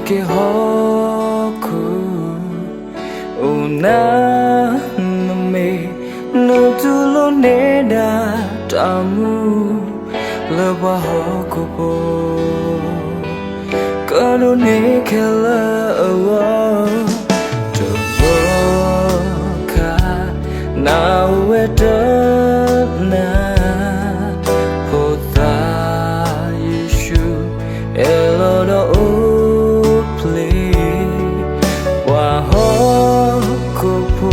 က့ၤဟီၣ်ခိၣ်, အိၣ်နၤနမ့ၢ် နတူၢ်လိာ်န့ၢ်ဒၣ်တၢ်မူ လၢပှၤဟီၣ်ခိၣ်ဖိ ကဒိးန့ၢ်ခဲလၢာ်အဂီၢ် တဘျီခါ နၤအိၣ်ဝဲတနၤ ဖိသၣ်ယ့ၣ်ၡူး အဲၣ်လီၤဒီးအိၣ်ဖျဲၣ် ပှၤဟီၣ်ခိၣ်ဖိ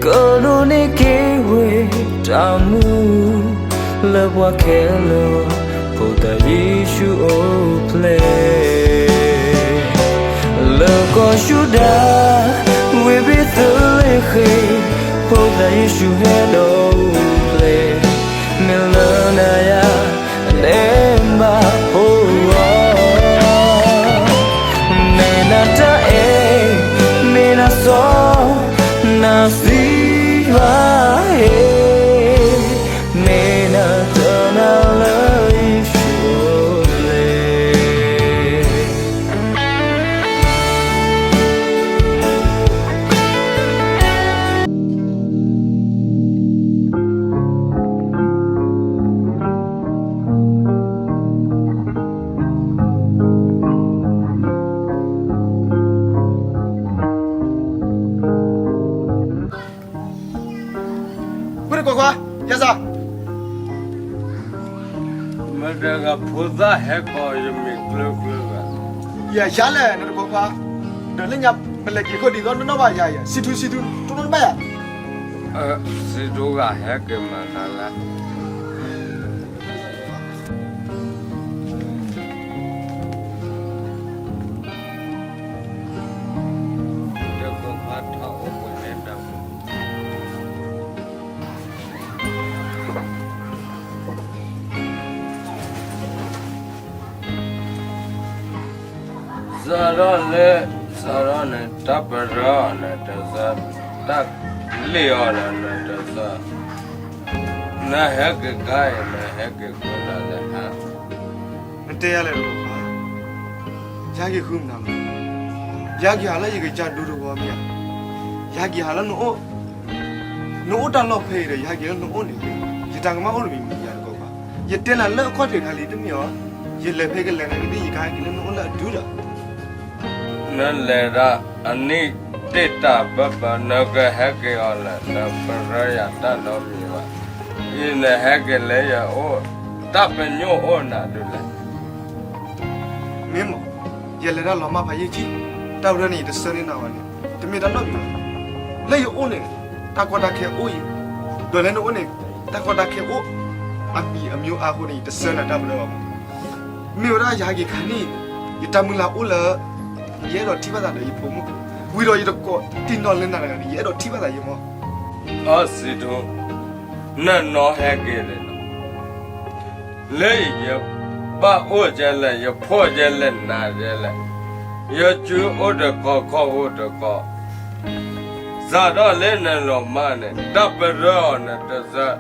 ကဒိးန့ၢ်က့ၤဝဲတၢ်မူ လၢပှၤခဲလၢာ် ဖိသၣ်ယ့ၣ်ၡူးအိၣ်ဖျဲၣ် လၢကီၢ်ယူဒၤ ဝ့ၢ်ဘ့းသလ့ဃ့ၣ် ဖိသၣ်ယ့ၣ်ၡူးဟဲဒီးအိၣ်ဖျဲၣ် မ့ၢ်လၢနၤယၤ နဲၣ်ဘၣ်ဖိအီၤ မ့ၢ်နၤတၢ်အဲၣ် မ့ၢ်နၤစီ နၤစံးဘၣ်ဟ့ၣ် မ့ၢ်နၤတၢ်နာ်လၢယ့ၣ်ၡူးလဲၣ် ဝ့ၢ်တကွၢ်ကွၢ်, ယၤစၢ်, မတၤဂၤဖိသၣ်ဟဲကိးယမံၤကျၢၤကျၢၤဘၣ်, ယၤယၤလဲၣ် နတကွၢ်ကွၢ်, ဒီးလၢညါ ပလဲၤက့ၤခိၣ်ဒ်သိးနီၢ်နီၢ်ဘၣ်ယၤ, စံးထူစံးထူ တနီၢ်တဘၣ်ယၤ, စံးထူဂၤဟဲက့ၤမၤနၤလၢ စးထီၣ်လၢ စးထီၣ်န့ၣ် တၢ်ပရၢအီၤန့ၣ်တစၢ, တၢ်လ့ၣ်အီၤန့ၣ်တစၢ, နဟဲက့ၤခါအံၤ နဟဲက့ၤဃုနၤလဲၣ်ဧါ, နတဲယၤလဲၣ်တဘၣ်, ယဟဲက့ၤဃုမနုၤလဲၣ်, ယဟဲက့ၤဟးလၢယကစၢ်ဒူတဝီမ့ၢ်ဧါ, ယဟဲက့ၤဟးလၢနအိၣ် နအိၣ်တၢ်လီၢ်ဖဲအံၤဒီး ယဟဲက့ၤလၢနအိၣ်န့ၣ်, ယတၢ်ကမၣ်အိၣ်တမံၤမံၤယၤတကီဘၣ်, ယတဲနၤလၢအခီၣ်ထံးခါလံတမ့ၢ်ဧါ, ယလဲၤဖဲကလဲၤနၤကသ့ၣ် ယကဟဲက့ၤလၢနအိၣ်လၢအဒူဒီး နလဲၤဒၣ်အနံၣ်တ့ၢ်တၢ်ဘၢဘၢ နကဟဲက့ၤအီၤလဲၣ်, နပရၢယၤတၢ်နီတမံၤဘၣ်, အံၤနဟဲက့ၤလၢယအိၣ်, တၢ်ပညိၣ်အိၣ်နၤဒုးလဲၣ်, မ့ၢ်မး, ယလဲၤတၢ်လီၤမၢ်ဖးယံာ်ကံ, တၢ်ပရၢန့ၣ် ယတဆၢန့ၢ်နၤဘၣ်န့ၣ်, တမ့ၢ်တၢ်နီတမံၤဘၣ်, လၢယအိၣ်န့ၣ် တၢ်ကီတၢ်ခဲအိၣ်အံၤ, ဒီးလၢနအိၣ်န့ၣ် တၢ်ကီတၢ်ခဲအိၣ်, အမံၤအမံၤအါအဃိန့ၣ် ယတဆၢနၤတၢ်ပရၢဘၣ်မး, မ့ၢ်ဝဲဒၣ်ယဟဲက့ၤခါန့ၣ်, ယတၢ်မုၢ်လၢ်အိၣ်လၢ ယအဲၣ်ဒိးထံၣ်ဘၣ်သးဒီးယဖိမုၣ်, ဝံၤဒီးယတကိးတံၢ်နီၢ်လၢနၤတဂၤန့ၣ် ယအဲၣ်ဒိးထံၣ်ဘၣ်သးယမီၢ်, အစံးထူ, နနီၢ်ဟဲက့ၤလဲၣ်နီၤ, လၢအံၤယဘၣ်အိၣ်ကဲလဲၣ်, ယဖိကဲလဲၣ်, နၤကဲလဲၣ်, ယစုအိၣ်တကီ ခီၣ်အိၣ်တကီ, စးထီၣ်လၢနလီၤမၢ်န့ၣ် တၢ်ပရၢအီၤနတစၢ,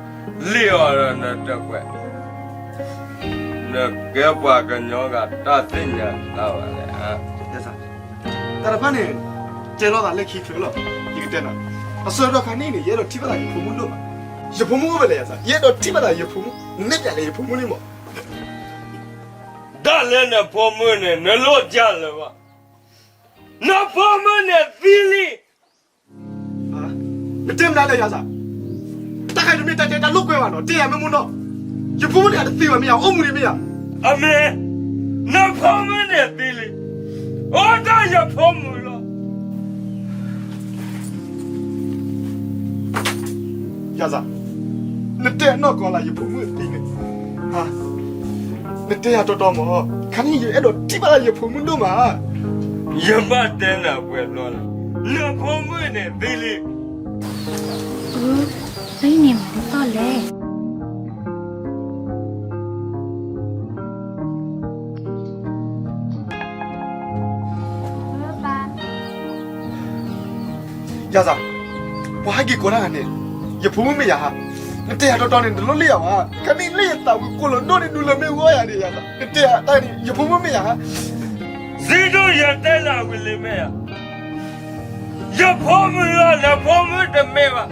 လ့ၣ်အီၤဒီးနတကွဲး, နကဲပှၤကညီဂၤတၢ်သ့ၣ်ညါတၢ်ဘၣ်လဲၣ်ဧါ, တၢ်တဖၣ်န့ၣ် တဲလိာ်သးလၢခံချုးလီၤ, ယကတဲနၤ, အဆၢကတီၢ်ခါန့ၣ်န့ၣ် ယအဲၣ်ဒိးထံၣ်ဘၣ်သးယဖိမုၣ်ဒိၣ်မး, ယဖိမုၣ်အိၣ်ဖဲလဲၣ်ယၤစၢ်, ယအဲၣ်ဒိးထံၣ်ဘၣ်သးယဖိမုၣ်, နနဲၣ်ပၠးလဲၣ်ယဖိမုၣ်န့ၣ်မး, ဒၣ်လဲာ်နဖိမုၣ်န့ၣ် နလိၣ်ကၢ်လၢၤဘၣ်, နဖိမုၣ်န့ၣ်သံလံ, နတဲမနုၤလဲၣ်ယၤစၢ်, တၢ်ခါအံၤတမ့ၢ်တၢ်တဲတၢ်လိာ်ကွဲဘၣ်နီၤ, တဲယၤမ့ၢ်မ့ၢ်နီၤ, ယဖိမုၣ်န့ၣ်အတသံဘၣ်မ့ၢ်ယၤ, အိၣ်မူဒံးမ့ၢ်ယၤ, အမ့ၢ်, နဖိမုၣ်န့ၣ်သံလံ, အိၣ်ဒၣ်ယဖိမုၣ်လီၤ ယၤစၢ်, နတဲအနီၢ်ကီၢ်လၢယဖိမုၣ်အသံန့ၣ်, နတဲယၤတီတီမး, ခါန့ၣ်ယအဲၣ်ဒိးထံၣ်ဘၣ်လၢယဖိမုၣ်ဒိၣ်မး, ယဘၣ်တဲနၤပှဲၤဘျီလီၤ, နဖိမုၣ်န့ၣ်သံလံ, အၢ, လၢန့ၣ်မၤတသီၣ်လဲၣ် ယၤစၢ်, ပှၤဟဲက့ၤကိးတၢ်ဂၤန့ၣ်, ယဖိမုၣ်မ့ၢ်ယၤဧါ, နတဲယၤတီတီန့ၣ် နတလိၣ်လၢယၤဘၣ်, ခါန့ၣ်လၢယသးဝံၤကိၣ်လီၤဒိၣ်န့ၣ် ဒူလၢမ့ၢ်ဂီၢ်ယၤန့ၣ်ယၤစၢ်, နတဲယၤတၢ်န့ၣ် ယဖိမုၣ်မ့ၢ်ယၤဧါ, စံးထူယၤ တဲလၢအဝံၤလံမ့ၢ်ဧါ, ယဖိမုၣ်လီၤ, နဖိမုၣ်တမ့ၢ်ဘၣ်.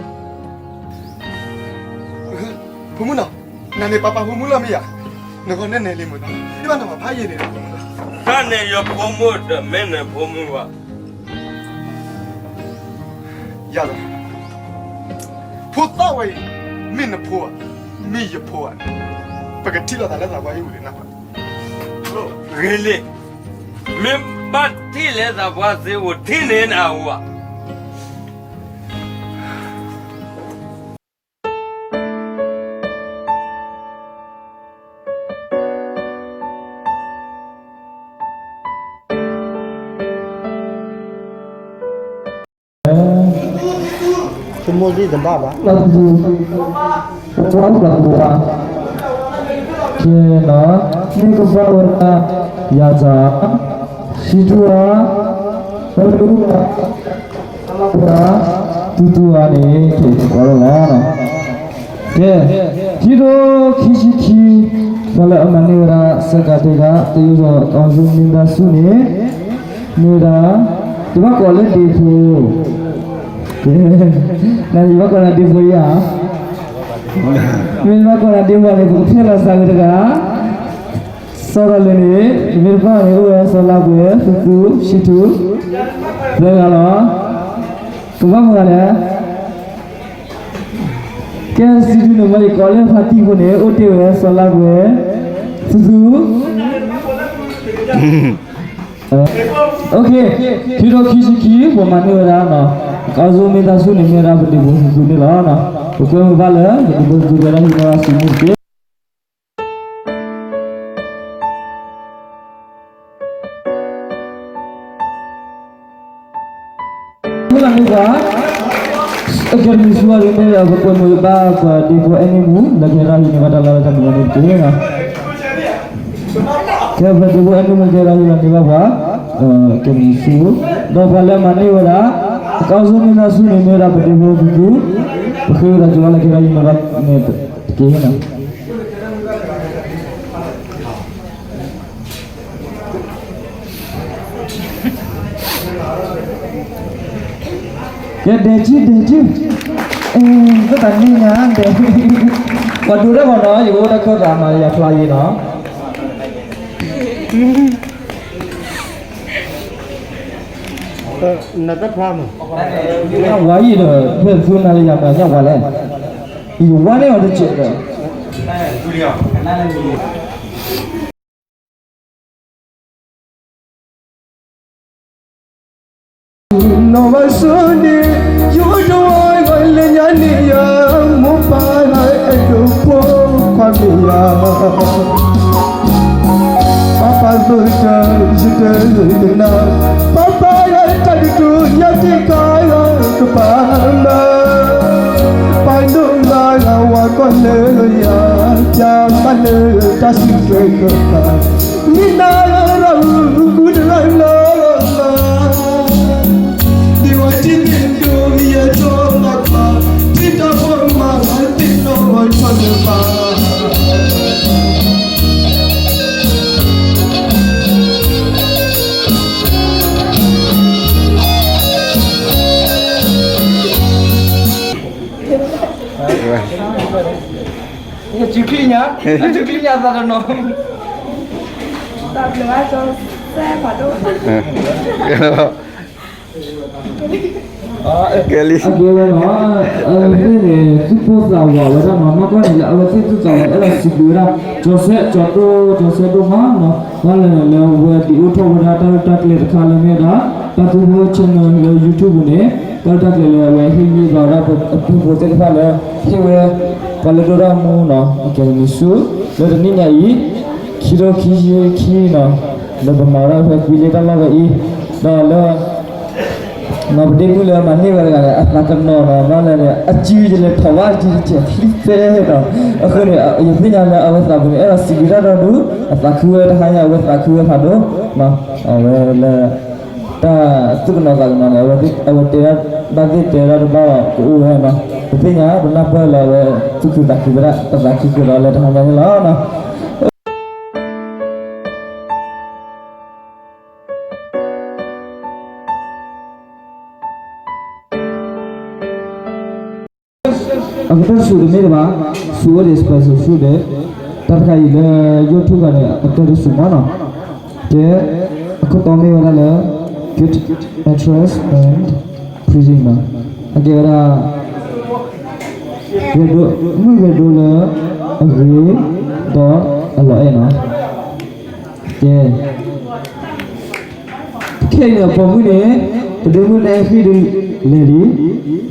ဖိမုၣ်နီၤ, နၤန့ၣ်ပၢ်ပၢ်ဖိမုၣ်လီၤမ့ၢ်ဧါ, နဂီၢ်နဲၣ်နဲၣ်လံမုၢ်နီၤ, ဒ်ဘၣ်နမၤဖးယံာ်န့ၣ်လီၤ. တၢ်န့ၣ်ယဖိမုၣ်တမ့ၢ်နဖိမုၣ်ဘၣ်. ယၤလီၤ, ဖိသၣ်ဝဲအံၤ မ့ၢ်နဖိဧါ, မ့ၢ်ယဖိဧါ, ပကထံၣ်လိာ်သးလၢသးပှၢ်ဟံၣ်ပူၤန့ၣ်နၢ်ပၢၢ်, ဂ့ၤလံ, မ့ၢ်ဘၣ်ထံၣ်လၢသးပှၢ်စ့အိၣ်ထံၣ်န့ၣ်နအူဧါ. ဆိကမိၣ်သ့ၣ်တဘၣ်ဘၣ်, ပကွၢ်ပှၤပှၤ, ကဲနီၤ, မ့ၢ်ကဘၣ်ဝဲဒၣ်, ယၤစၢ်, စံတူဧါ, ပဒိၣ်, ပှၤ, တူတူဧါန့ၣ် ကဲ ကကွၢ်လီၤလီၤ. ကဲ, ခံထိခံဆံခံ, ပှၤလၢအမၤန့ၢ်ဝဲဒၣ် ဆဲးကးတဲကး သယိၣ်စီၤ အီၤစူမ့ၢ်ဘၣ်ဆူၣ်န့ၣ်, မ့ၢ်ဝဲဒၣ်, တဘၣ်ကိးလၢဒ့ဖိ, နဘၣ်ကိးလၢဒ့ဖိယါ, မ့ၢ်တဘၣ်ကိးလၢဒ့ဖိန့ၣ် ပကဖျဲလီၤစၢ်ဝဲတဂၤ စီၤဒီးလၢန့ၣ် မ့ၢ်တဘၣ်န့ၣ် အိၣ်ဝဲစီၤလါပှဲၤ သူသူ ဆံထူ သၢဂၤလီၤ. ကဘၣ်မတၤလဲၣ်. ကဲ ဆံထူန့ၣ် မ့ၢ်ယကိးလၢဖါတံၢ်ဖိန့ၣ် အိၣ်တ့ၢ်ဝဲစီၤလါပှဲၤ သူသူ ခံထိခံဆံခံ ပမၤန့ၢ်ဝဲဒၣ်နီၤ အီၤစူမ့ၢ်ဘၣ်ဆူၣ်န့ၣ် မ့ၢ်ဝဲဒၣ်ပဒ့ဖိသူသူန့ၣ်လီၤ. ပကွဲမုာ်ဘၣ်လၢ ပဒ့ဖိသူသူဝဲဒၣ်ဟံးန့ၢ်ဝဲစံးမူတက့ၢ်. မုၢ်လၢ်န့ၣ်ပှၤ Academy ဆူအီၤဒ်န့ၣ်ဒီး ပကွဲမုာ်ဘၣ်ပှၤဒ့ဖိအဲၣ်န့ၢ်မူ လၢကဟဲထီၣ်ဟံးန့ၢ်ဘၣ်တၢ်လီၢ်လၢတၢ်မံၤန့ၣ်တက့ၢ်. ကဲ ပှၤဒ့ဖိအဲၣ်န့ၢ်မူကဲထီၣ်ဟံးန့ၢ်ဘၣ်ပှၤ Academy ဆူ ဒီးပှၤလၢမၤန့ၢ်ဝဲဒၣ် အီၤစူမ့ၢ်ဘၣ်ဆူၣ်န့ၣ် မ့ၢ်ဝဲဒၣ်ပဒ့ဖိသူသူ ပဃ့ဝဲဒၣ်ကၠီလၢကဟဲထီၣ်ဟံးန့ၢ်ဘၣ်န့ၣ်တက့ၢ်. ကဲ ဒဲကံ ဒဲကံ, အ့ သတးန့ၣ်ညါဒဲ, ပှၤဒိတၢ်ဂီၤနီၤ ယကအိၣ်တၢ်ခၢၣ်သးမး ယဖျါယံၤနီၤ. နတဖျါမး, ညၣ်ဝါယံၤဒီး ဖဲသူနၤလၢယၤမး ညၣ်ဝါလဲၣ်, ယဝါန့ၢ်အီၤတစဲးဒီး နီၢ်ဘၣ်ဆိန့ၣ် ယိယိလၢညါန့ၣ်ယၤ မိၢ်ပၢ်အဲၣ်ဒိးဖိခွါမ့ၢ်ယၤ, ပၢ်ပၢ်သိတၢ်ယတၢ်တနၤ, ပၢ်ပၢ်တၢ်တတူၢ်ညါတံၢ်ကါကပၤမး, ပၢ်ဒိၣ်မးလၢဝၤကီၢ်လၢယၤ, ပျၢ်မးလၢတၢ်စံးကဲကပၤ မ့ၢ်နၤလၢရၤမုၣ်ကူတဂၤလၢ ဒ်ဝဲတံၢ်သ့ၣ်ဒိၣ်ယဲၢ်ထီၣ်မးပှၤ, တံၢ်တၢ်ဖိမၤသ့ၣ်နီၣ်ဝဲထီၣ်လၢပၢ်. ယစုချံညါ, ယစုချံညါသးတနီၤ, တၢ်ဘျုးဘၣ်ကၠီစဲဖးဒိၣ်, ကဲလံ, အကဲဝဲနီၤ, အဝဲသ့ၣ်န့ၣ် သူၣ်ပိၢ်သးဝးဝဲဒၣ်နီၤ, မ့ၢ်ကွၢ်န့ၣ်လၢအဝဲသ့ၣ်သူၣ်သးဝး အဲၣ်ဒိးစံးဘျုးဝဲဒၣ် ကၠီစဲ ကၠီတိၢ် ကၠီစဲဒိၣ်မးနီၤ, ဘၣ်လဲၣ်န့ၣ် လၢအဝဲဒုးအိၣ်ထီၣ်ဝဲဒၣ်တၢ်ရဲၣ်တၢ်ကျဲၤတခါလၢမ့ၢ်ဝဲဒၣ် တၢ်သူဖိ channel လၢ YouTube ပူၤန့ၣ် တၢ်ရဲၣ်တၢ်ကျဲၤလၢအဝဲဟ့ၣ်ဂံၢ်ဘါဝဲဒၣ်ပဖိသ့ၣ်တဖၣ်လၢ ဟ့ၣ်ဝဲ ပှၤလၢဒိၣ်တၢ်မူနီၤ အကဲဝဲန့ၣ်ဆူ လၢတနံၣ်ညါအံၤ ခံထိခံဆံခံနီၤ, လၢပမၤဝဲဒၣ်ဖဲကွံလ့တၢ်လီၢ်ဝဲအံၤ, ဒီးလၢ နီၤပဒ့မုၣ်လၢမၤန့ၢ်ဝဲတဂၤန့ၣ် အသးကနီၤနီၤ ဘၣ်လဲၣ်န့ၣ် အစုယလဲၤထီၣ်ဘၣ်စုတစဲးချံသဲနီၤ, အဃိန့ၣ် ယသ့ၣ်ညါလၢအဝဲသးပူၤန့ၣ် အဲၣ်ဒိးစံးဘျုးတၢ်ဒီဒူၣ်, အသးခုဝဲတဟါညါ အဝဲသးခုဝဲဖးဒိၣ်, အဝဲလၢ တၢ်သူၣ်ကနီၤသးကနီၤန့ၣ် အဝဲတဲဒၣ်ဘၣ်သ့ၣ်တဲဒၣ်တဘၣ်ဘၣ် ကအိၣ်ဝဲနီၤ, ပသ့ၣ်ညါ ပနၢ်ပၢၢ်လၢအဝဲသူၣ်ခုသးခုဝဲဒၣ် ပသးခုကဒီးလၢတဟါညါန့ၣ်လီၤ. အကတၢၢ်တစူးတမ့ၢ်တဘၣ်, စူးအိၣ်ဒံး special စူးဒီး တၢ်တခါအံၤလၢယိၣ်ထူၣ်ဂၤန့ၣ် အကတၢၢ်တစူးမးနီၤ. ကဲ, အခိၣ်တီမ့ၢ်ဝဲဒၣ်လၢ good actress and pretty နီၤ. အကဲဝဲဒၣ် ဂဲၤဒိ, မုၢ်ဂဲၤဒိလၢအဂ့ၤ ဒီးအလီၤအဲၣ်နီၤ. ကဲ, ခဲအံၤန့ၣ် ပိာ်မုၣ်န့ၣ် ပဒ့မုၣ်နအဲၣ်ဃံၣ်ဒုးလဲၤလံ,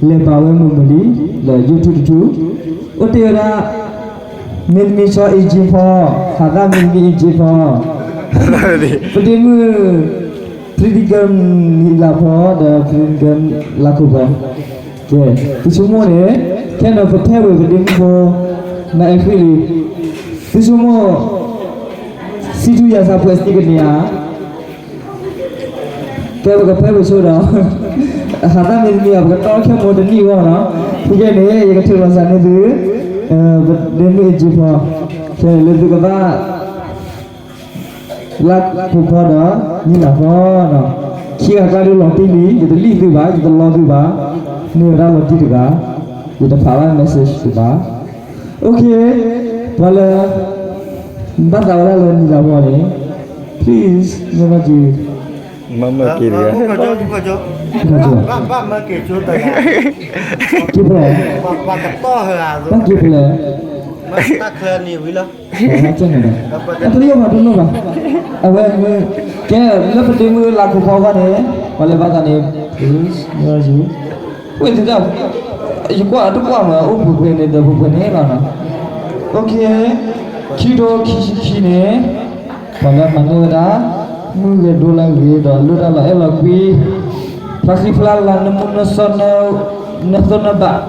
လဲၤပာ်ဝဲမုာ်မုာ်လံ လၢယိၣ်ထူၣ်တထူၣ်, အိၣ်တ့ၢ်ဝဲဒၣ် မ့တမ့ၢ်ဆီအ့ၣ်ကၠံဖီ, ဟးသၣ်မ့တမ့ၢ်အ့ၣ်ကၠံဖီ, ပဒ့မုၣ် pretty girl နံၤလးဖီ ဒီး pretty girl လါခိၣ်ဖီ. ကဲ, သုဆိကမိၣ်န့ၣ် ခဲန့ၣ်ပထဲဝဲပဒ့မုၣ်ဖိ နအဲၣ်ဃံၣ်လံ, သုဆိကမိၣ် စံထူယၤစၢ်ပှဲၤစံကန့ၢ်ဧါ. ကဲ ပကဖဲပဆိဒီး ဟးသၣ်မ့တမ့ၢ်အီၤ ပကတီခဲမိၢ်တနံၣ်အဂီၢ်နီၤ. ဖဲကဲန့ၣ် ယကထုးလီၤစၢ်န့ၢ်သု ပဒ့မုၣ်အ့ၣ်ကၠံဖီ, ခဲလၢသုကဘၣ် လါခိၣ်ဖီဒီး နံၤလးဖီနီၤ. ခံဂၤကျါဒုးလီၤတံၢ်လံ, ယတလံၣ်သုဘၣ်, ယတလီသုဘၣ်, မ့ၢ်ဝဲဒၣ်လီၤတံၢ်တဂၤ, ယတဖးဘၣ် message သုဘၣ်. အိၣ်ခ့, ပှၤလၢ ဘၣ်သးဝဲဒၣ်လၢနံၤလးဖီန့ၣ် please မ့ၢ်ဘၣ်က့ၤ မ့ၢ်ဘၣ်က့ၤတဂၤ, ဘၣ်မ့ၢ်က့ၤကၠိတဂၤ, က့ၤဖဲလဲၣ်, ဘၣ်ကတီၢ်ဟဲ, ဘၣ်က့ၤဖဲလဲၣ်, တၢ်ချၢန့ၣ်ဝံၤလီၤ. တလိၣ်ဘၣ်, တလိၣ်ဘၣ်. အဝဲ, ကဲ, လၢပဒ့မုၣ်လါခိၣ်ဖီဘၣ်န့ၣ် ပှၤလၢဘၣ်သးန့ၣ် ဝဲသ့ၣ်, ယကွၢ်တကွၢ်မး အိၣ်ပှဲၤပှဲၤန့ၣ်ဒီးပှဲၤပှဲၤန့ၣ်လီၤနီၤ. အိၣ်ခ့, ခံထိခံဆံခံန့ၣ် ပှၤလၢမၤန့ၢ်ဝဲဒၣ် မုၢ်ဂဲၤဒိလၢအဂ့ၤဒီးလိၣ်တၢ်လီၤအဲၣ်လီၤကွံ, ဖျါဃံဖျါလၤ နမူနစီ နသိၣ်နဘၣ်,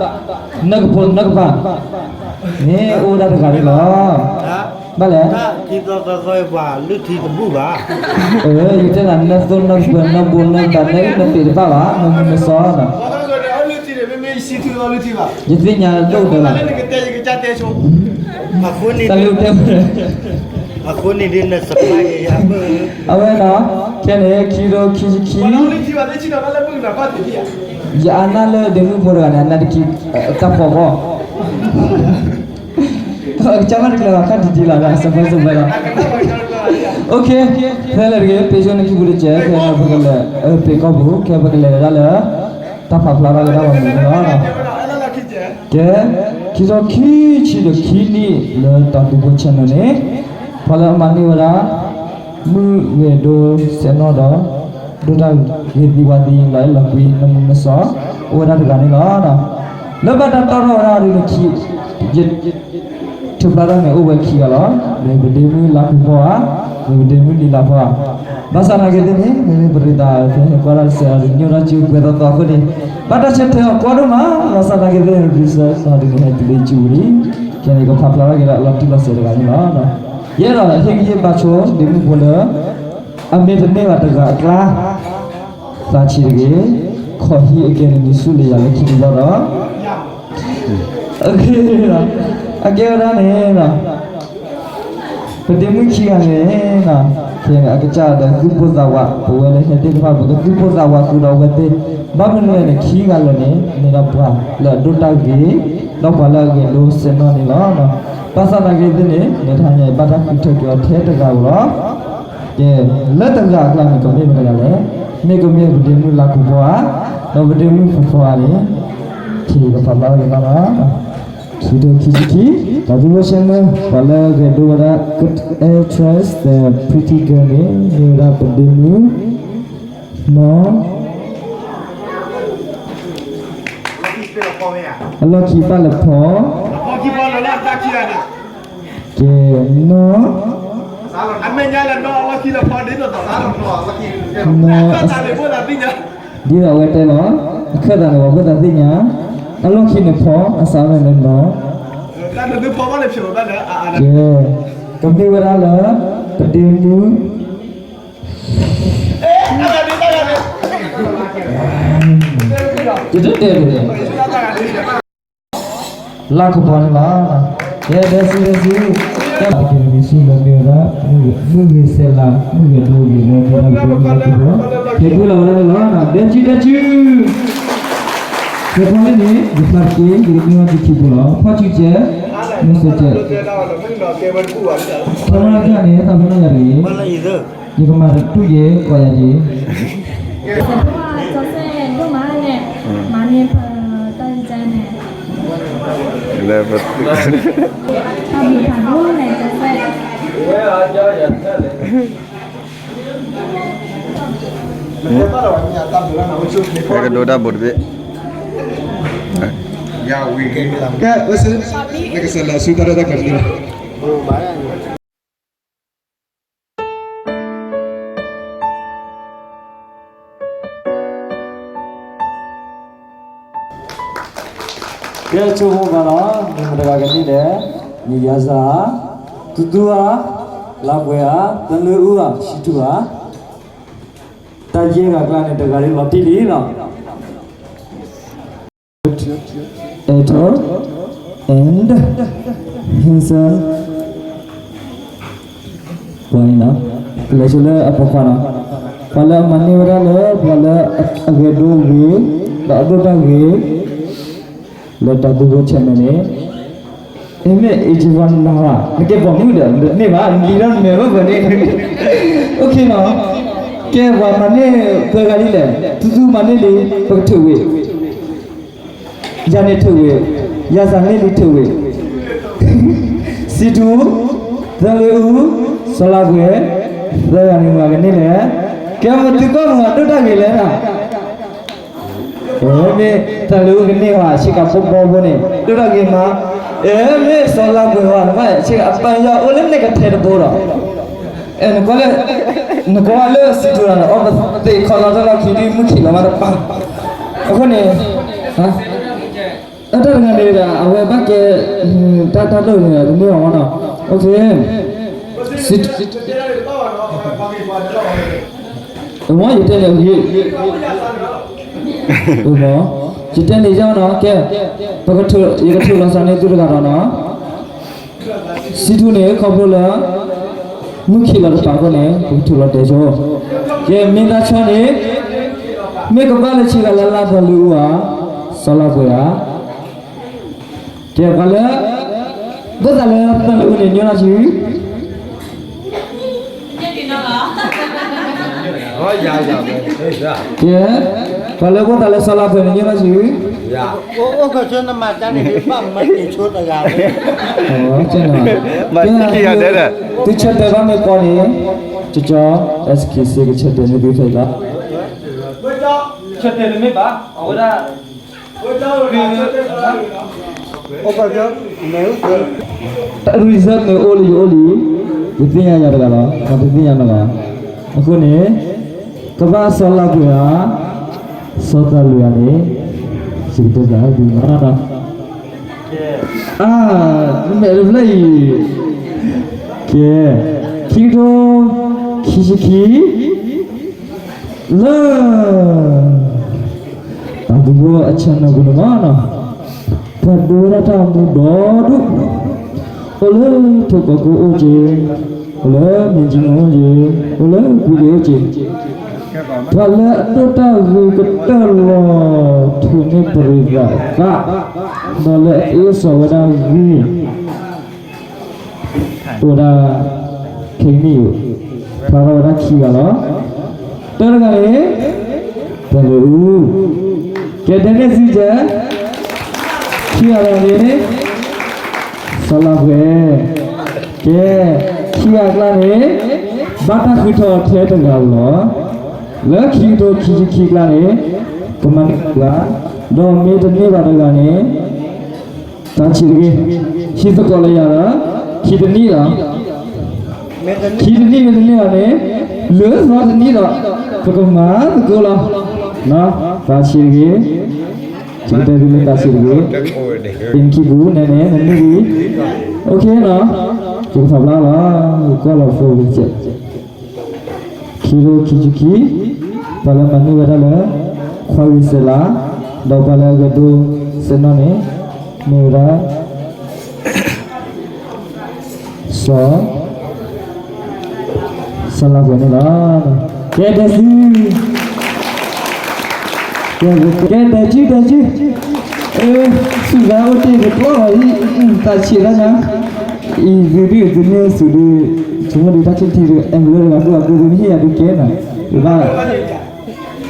နကဖိနကပၤ န့ၣ်အိၣ်ဝဲဒၣ်တဂၤန့ၣ်လီၤ. ဘၣ်လဲၣ်, ပှၤလုၢ်ထံတဘူၣ်ဘၣ်. ယတဲနၤ နသိၣ်နကပၤ နဘိနဘၣ် နအ့ၣ်နပ့ၤတဘၣ်ဘၣ် နမူနစီနီၤ. ယသ့ၣ်ညါဒိၣ်ကတၢၢ်လီၤ. တၢ်လၢတဲ အဝဲနီၤ, ခဲန့ၣ် ခံထိခံဆံခံ ယအနၢ်လၢဒ့မုၣ်ဖိတဂၤန့ၣ် အနၢ်တခံ, တၢ်ဖီၣ်ဘီၣ်, ကစၢ်ဘၣ်တကျဲၤဘၣ်ခါတံၢ်တံၢ်လီၤ စၢၤဖဲစၢၤဖဲလီၤ. အိၣ်ခ့, ဖဲလဲၣ်တဂ့ၤ ပ့ဆိန့ၣ်ခံပူၤတစဲး ဖဲပကလဲၤ ပ့ၤကီၢ်ပူၤ ခဲပကလဲၤဝဲဒၣ်လၢ တၢ်ဖးဖျါထီၣ်က့ၤတၢ်ဂီၤမူန့ၣ်လီၤ. ကဲ, ခံထိခံဆံဒီးခံနံၣ်လၢတၢ်သူဖိ channel န့ၣ် ပှၤလၢအမၤန့ၢ်ဝဲဒၣ် မုၢ်ဂဲၤဒိစဲးနီၣ်ဒီး ဒိၣ်တၢ်ဂ့ၤသံဝါသံ လီၤအဲၣ်လီၤကွံ နမူနစီ အိၣ်ဝဲဒၣ်တဂၤန့ၣ်လီၤ. လၢဘၣ်တၢ်တီထီၣ်ဝဲဒၣ်ဒ်န့ၣ် ယ ထုးဖျါထီၣ်န့ၣ် အိၣ်ဝဲခံဂၤလီၤ. မ့ၢ်ပဒ့မုၣ်လါခိၣ်ဖီဧါ, မ့ၢ်ပဒ့မုၣ်နံၤလးဖီဧါ. ဘၣ်ဆၣ်သနာ်က့သ့ၣ်န့ၣ် မ့မ့ၢ်ပရ့သးသ့ၣ်ဟဲကွၢ်တၢ်တစဲးအီၤ တညိၣ်ထီၣ်စုပှဲၤသီသီအဃိန့ၣ် ဘၣ်တၢ်ဆၢထၢၣ်အီၤကွီၢ်ဒိၣ်မး ဘၣ်ဆၣ်သနာ်က့သ့ၣ်န့ၣ် research နီၤဒ်န့ၣ် ဟဲတုၤလၢယစုပူၤလံ. ခဲန့ၣ် ကဖးဖျါထီၣ်က့ၤဒီးလီၤတံၢ်လီၤဆဲးတဂၤန့ၣ်လီၤ. ယအဲၣ်ဒိးဟ့ၣ်ဂံၢ်ဟ့ၣ်ဘါဆိ ဒ့မုၣ်ဖိလၢ အမ့ၢ်တန့ၢ်ဘၣ်တဂၤအကျါ သးဆံးတဂ့ၤ, ခီၣ်ဟံၣ်အကဲနမံၤဆူလၢယၤလၢခံတဘျီဒီး အကဲဝဲဒၣ်န့ၣ် ပဒ့မုၣ်ခံဂၤန့ၣ် ခဲန့ၣ် အကစၢ်ဒီးသူၣ်ပိၢ်သးဝး ပဝဲလၢဟဲသ့ၣ်တဖၣ် ပကသူၣ်ပိၢ်သးဝးဃုာ်ဒီးအဝဲသ့ၣ်, ဘၣ်မနုၤလဲၣ်န့ၣ် ခံဂၤလၢာ်န့ၣ် မ့ၢ်ဒၣ်ပှၤလၢအဒိၣ်တၢ်ဂ့ၤ ဒီးပှၤလၢအဂဲၤဒိစဲးနီၣ်န့ၣ်လီၤ. ဘၣ်ဆၣ်သနာ်က့သ့ၣ်န့ၣ် လဲၤတဟါညါအံၤ ဘၣ်တၢ်ဃုထၢက့ၤအီၤထဲတဂၤဧိၤလီၤ. ကဲ, လၢတဂၤအကျါန့ၣ် ကမ့ၢ်မတဂၤလဲၣ်, မ့ၢ်ကမ့ၢ်ပဒ့မုၣ်လါခိၣ်ဖီဧါ, ဒီးပဒ့မုၣ်ခိၣ်ဖီဧါန့ၣ် ကဖးဖျါထီၣ်က့ၤဘၣ်လီၤ. ခံထိခံဆံခံ, တၢ်သူဖိ channel ပှၤလၢဂဲၤဒိဝဲဒၣ် good actress ဒီး pretty girl န့ၣ် မ့ၢ်ဝဲဒၣ်ပဒ့မုၣ် နီၢ် အလီၢ်ခံဘၣ်လဲၤဖီ ကဲ, နီၢ်, နီၢ်, ဒ်သိးအဝဲတဲလီၤ, အခၢၣ်သးန့ၣ် ပှၤဖိသၣ်သ့ၣ်ညါ, အလီၢ်ခံန့ၣ်ဖီ အစးဝဲန့ၣ်နီၢ်, ကဲ, ကမ့ၢ်ဝဲဒၣ်လၢ ပဒ့မုၣ် ယတတဲဒ်လဲၣ်, လါခိၣ်ဖီန့ၣ်လီၤ. ကဲ, ဒဲစူဒဲစူ, ကဲပက့ၤနမံၤဆူလၢမ့ၢ်ဝဲဒၣ် မုၢ်ဂ့ၤစဲးလၤ မုၢ်ဂ့ၤဒိဂ့ၤလၢမ့ၢ်ဝဲဒၣ်ပဒ့မုၣ်လါခိၣ်ဖီ, က့ၤဘူၣ်လီၤဝဲဒၣ်န့ၣ်လီၤ. ဒဲစူဒဲစူ. ကဲ ဖဲန့ၣ်န့ၣ် ယဖျါတက့ၢ် ယကမ့ၢ်ဝဲယခံဖိလီၤ. ဖီၣ်စုကဲ, မ့ၢ်စိကဲ, ဖဲမ့ၢ်တၢ်န့ၣ် သးပ့ၤနီၣ်ယၤတဂ့ၤ, ယကမၤတတူၢ်ယဲ ကိးယၤတဂ့ၤ. ကဲ ဒိၣ်မးန့ၣ်, မၤန့ၢ်ပတၢ်ယကဲန့ၣ်, တၢ်ဘျုးဖးဒိၣ်န့ၣ် ကဲစဲး ကဒိတၢ်ဘိးတဘ့ၣ်, ကဲ ဝဲစ့, နကစၢ်လဲၤဆူတၢ်ရဲၣ်တၢ်ကျဲၤတန့ၣ်လီၤ. ကဲ ဆိကမိၣ်ဘၣ်လီၤ, မ့ၢ်မတဂၤကန့ၢ်လဲၣ်, မ့ၢ်ယၤစၢ်ဧါ, သူသူဧါ, လါပှဲၤဧါ, သလၢအူဧါ, စံထူဧါ, တၢ်ယဲၢ်ဂၤအကျါန့ၣ် တဂၤလၢလီၤတံၢ်လံလီၤ. အဲးထိး and handsome boy နီၤ, လဲၤဆိလၢအပိာ်ခွါနီၤ, ပှၤလၢအမၤန့ၢ်ဝဲဒၣ်လၢ ပှၤလၢအဂဲၤဒိဂ့ၤ, ဒီးအဒိၣ်တၢ်ဂ့ၤ, လၢတၢ်သူဖိဆဲးမဲာ်န့ၣ်, အမ့ၢ် အ့ၣ်ကၠံဝါနၤ, နကဲပိာ်မုၣ်ဒီး နတန့ၢ်ဘၣ်, နလံၤဒီးနမဲာ်ဘၣ်ဖဲန့ၣ်, အိၣ်ခ့နီၤ, ကဲ ပှၤမၤန့ၢ်ပှဲၤဂၤလံလဲၣ်, သူသူမၤန့ၢ်လံ, ပကထုးဝံၤ ယၤန့ၣ်ထုးဝံၤ, ယၤစၢ်န့ၢ်လံထုးဝံၤ, စံထူ, သလၢအူ, စီၤလါပှဲၤ, သၢဂၤန့ၣ် မၤကန့ၢ်လဲၣ်, ကဲ မ့ၢ်သုကီၢ်မုၢ်အဒိၣ်တၢ်ဂ့ၤလဲၣ်နီၤ, အမ့ၢ်သလၢအူကန့ၢ်ဝဲ ဆ့ကၤဘီဘီဘိန့ၣ် ဒိၣ်တၢ်ဂ့ၤမး, အမ့ၢ်စီၤလါပှဲၤဝဲ နဘၣ်ဆ့ကၤအပၢ်ယီၤအိၣ်လၢန့ၣ်ကထဲတဘိဒီး အဲ နကွၢ်လၢ နကွၢ်လၢစံထူတဂၤန့ၣ် အီၣ်ပသ့ခီလီၤတၢ်လီၢ်ခံဒ်မုၢ်ခံးလီၤမးတပၤ, အဃိန့ၣ် အတၢ်တဂၤန့ၣ်ဒီး အဝဲဘၣ်ကဲ တၢ်တၢ်ဒိၣ်န့ၣ် တမ့ၢ်အီၤမးနီၤ, အိၣ်ခ့, အဝဲယတဲန့ၣ် အဂ့ၢ် အမ့ၢ် ယတဲန့ၣ်ယီၤနီၤ, ကဲ ပကထုး ယကထုးလီၤစၢ်န့ၢ်သုတဂၤဒီးနီၤ, စံထူန့ၣ် ခီဖျိလၢ မုၢ်ခံးလီၤတပၤအဃိန့ၣ် ပကထုးလီၤတဲာ်ဆိ, ကဲ မ့ၢ်သးဆီန့ၣ် မ့ၢ်ကဘၣ်လၢဆ့ကၤလၢလါသလၢအူဧါ, စီၤလါပှဲၤဧါ, ကဲ ပှၤလၢ ဘၣ်သးလၢသလၢအူန့ၣ် ညီနုၢ်ဆူ ကဲ ပှၤလၢဘၣ်သးလၢစီၤလါပှဲၤန့ၣ် ညီနုၢ်ဆူ အိၣ်အိၣ်ကဆိနမၤတၢ်န့ၣ် ဘၣ်မၤတ့ၢ်ဆိတဂၤ, မၤတ့ၢ်ခံဂၤဒဲး, သုဆၢတဲာ်ဘၣ်မ့ၢ်ပှၤန့ၣ် ကၠီကၠီ SKC ကဆၢတဲာ်န့ၢ်သုဖဲအံၤလီၤ, ဆၢတဲာ်န့ၣ်မ့ၢ်ဘၣ် အဝဲဒၣ် reason န့ၣ်အိၣ်လၢယအိၣ်လံ, ယသ့ၣ်ညါယၤတဂၤလီၤ, မ့ၢ်တသ့ၣ်ညါနီၤလီၤ, အဃိန့ၣ် ကဘၣ်စီၤလါပှဲၤဧါ, စီၤသးလွံၢ်ဧါန့ၣ် ယကတဲဘၣ်သုနီၤ, အါ, နမဲာ်တဖျၢၣ်အံၤ, ကဲ, ခံကထိ ခံဆံခံ လၢ တၢ်သူဖိအ channel ပူၤန့ၣ်မးနီၤ, ပှၤဒိဝဲဒၣ်တၢ်မူဒီဒူၣ်, အိၣ်လၢထိၣ်ကီၢ်ကိအိၣ်က့ၤ, အိၣ်လၢမ့ၢ်ကၠံအိၣ်က့ၤ, အိၣ်လၢကွံာ်လ့အိၣ်က့ၤ, ပှၤလၢအဒိၣ်တၢ်ဂ့ၤကတၢၢ်လီၤ ထုးန့ၢ်ပရံသးသး, ဒီးလၢအသ့စီၣ်ဝဲဒၣ်ဂ့ၤ အိၣ်ဝဲဒၣ် ခဲကနံၣ်အံၤ, ဖျါထီၣ်ဝဲဒၣ်ခံဂၤလီၤ. တၢတဂၤန့ၣ် သလၢအူ, ကဲဒဲန့ၣ်စံကဲ, ခံဂၤလီၤန့ၣ် စီၤလါပှဲၤ, ကဲ ခံဂၤအကျါန့ၣ် ဘၣ်တၢ်ဃုထီၣ်ထဲတဂၤလီၤ. လၢခံကထိခံဆံခံကျါန့ၣ် ကမၤန့ၢ်တဂၤ, ဒီးမ့ၢ်တန့ၢ်ဘၣ်တဂၤန့ၣ် သးဆံးတဂ့ၤ, ဟံးသကိးလၢယၤဒီး ခံတနံၣ်လီၤ. ခံတနံၣ်မ့ၢ်တန့ၢ်ဘၣ်န့ၣ် လၢသီတနံၣ်ဒီး ပကမၤသကိးလီၤ. သးဆံးတဂ့ၤ, ယကတဲသုလၢသးဆံးတဂ့ၤ, ပ့ၤခံပူၤနဲန့ၣ် နမ့ၢ်ဂ့ၤ, အိၣ်ခ့နီၤ, ယကဖးဖျါလီၤ, ယကွၢ်လီၤဖိဝံၤစဲး ခံကထိခံဆံခံ, ပှၤလၢမၤန့ၢ်ဝဲဒၣ်လၢ ခွါဂ့ၤစဲးလး, ဒီးပှၤလၢအဂဲၤဒိစဲးနီၣ်န့ၣ် မ့ၢ်ဝဲဒၣ် စီၤ စီၤလါပှဲၤန့ၣ်လီၤ. ကဲဒဲးသု ကဲ ဒဲကံ ဒဲကံ, အဲ စူၢ်သးအိၣ်တ့ၢ်တကျီလီၤအံၤ, တၢ်ဆံးတၢ်ညါ, အံၤသုဒုးသုန့ၢ်စူၢ်ဒုး, ဆိကမိၣ်ဒုးတၢ်ဆံးတံၢ်ဒုး အဲၣ်မ့ၢ်လၢတဂၤဃုဂၤဃုသုမ့ၢ်ဟ့ၣ်ယၤဒုးကဲနီၤ, ဘၣ် ကဲထီၣ်ဝဲ ဟဲထီၣ်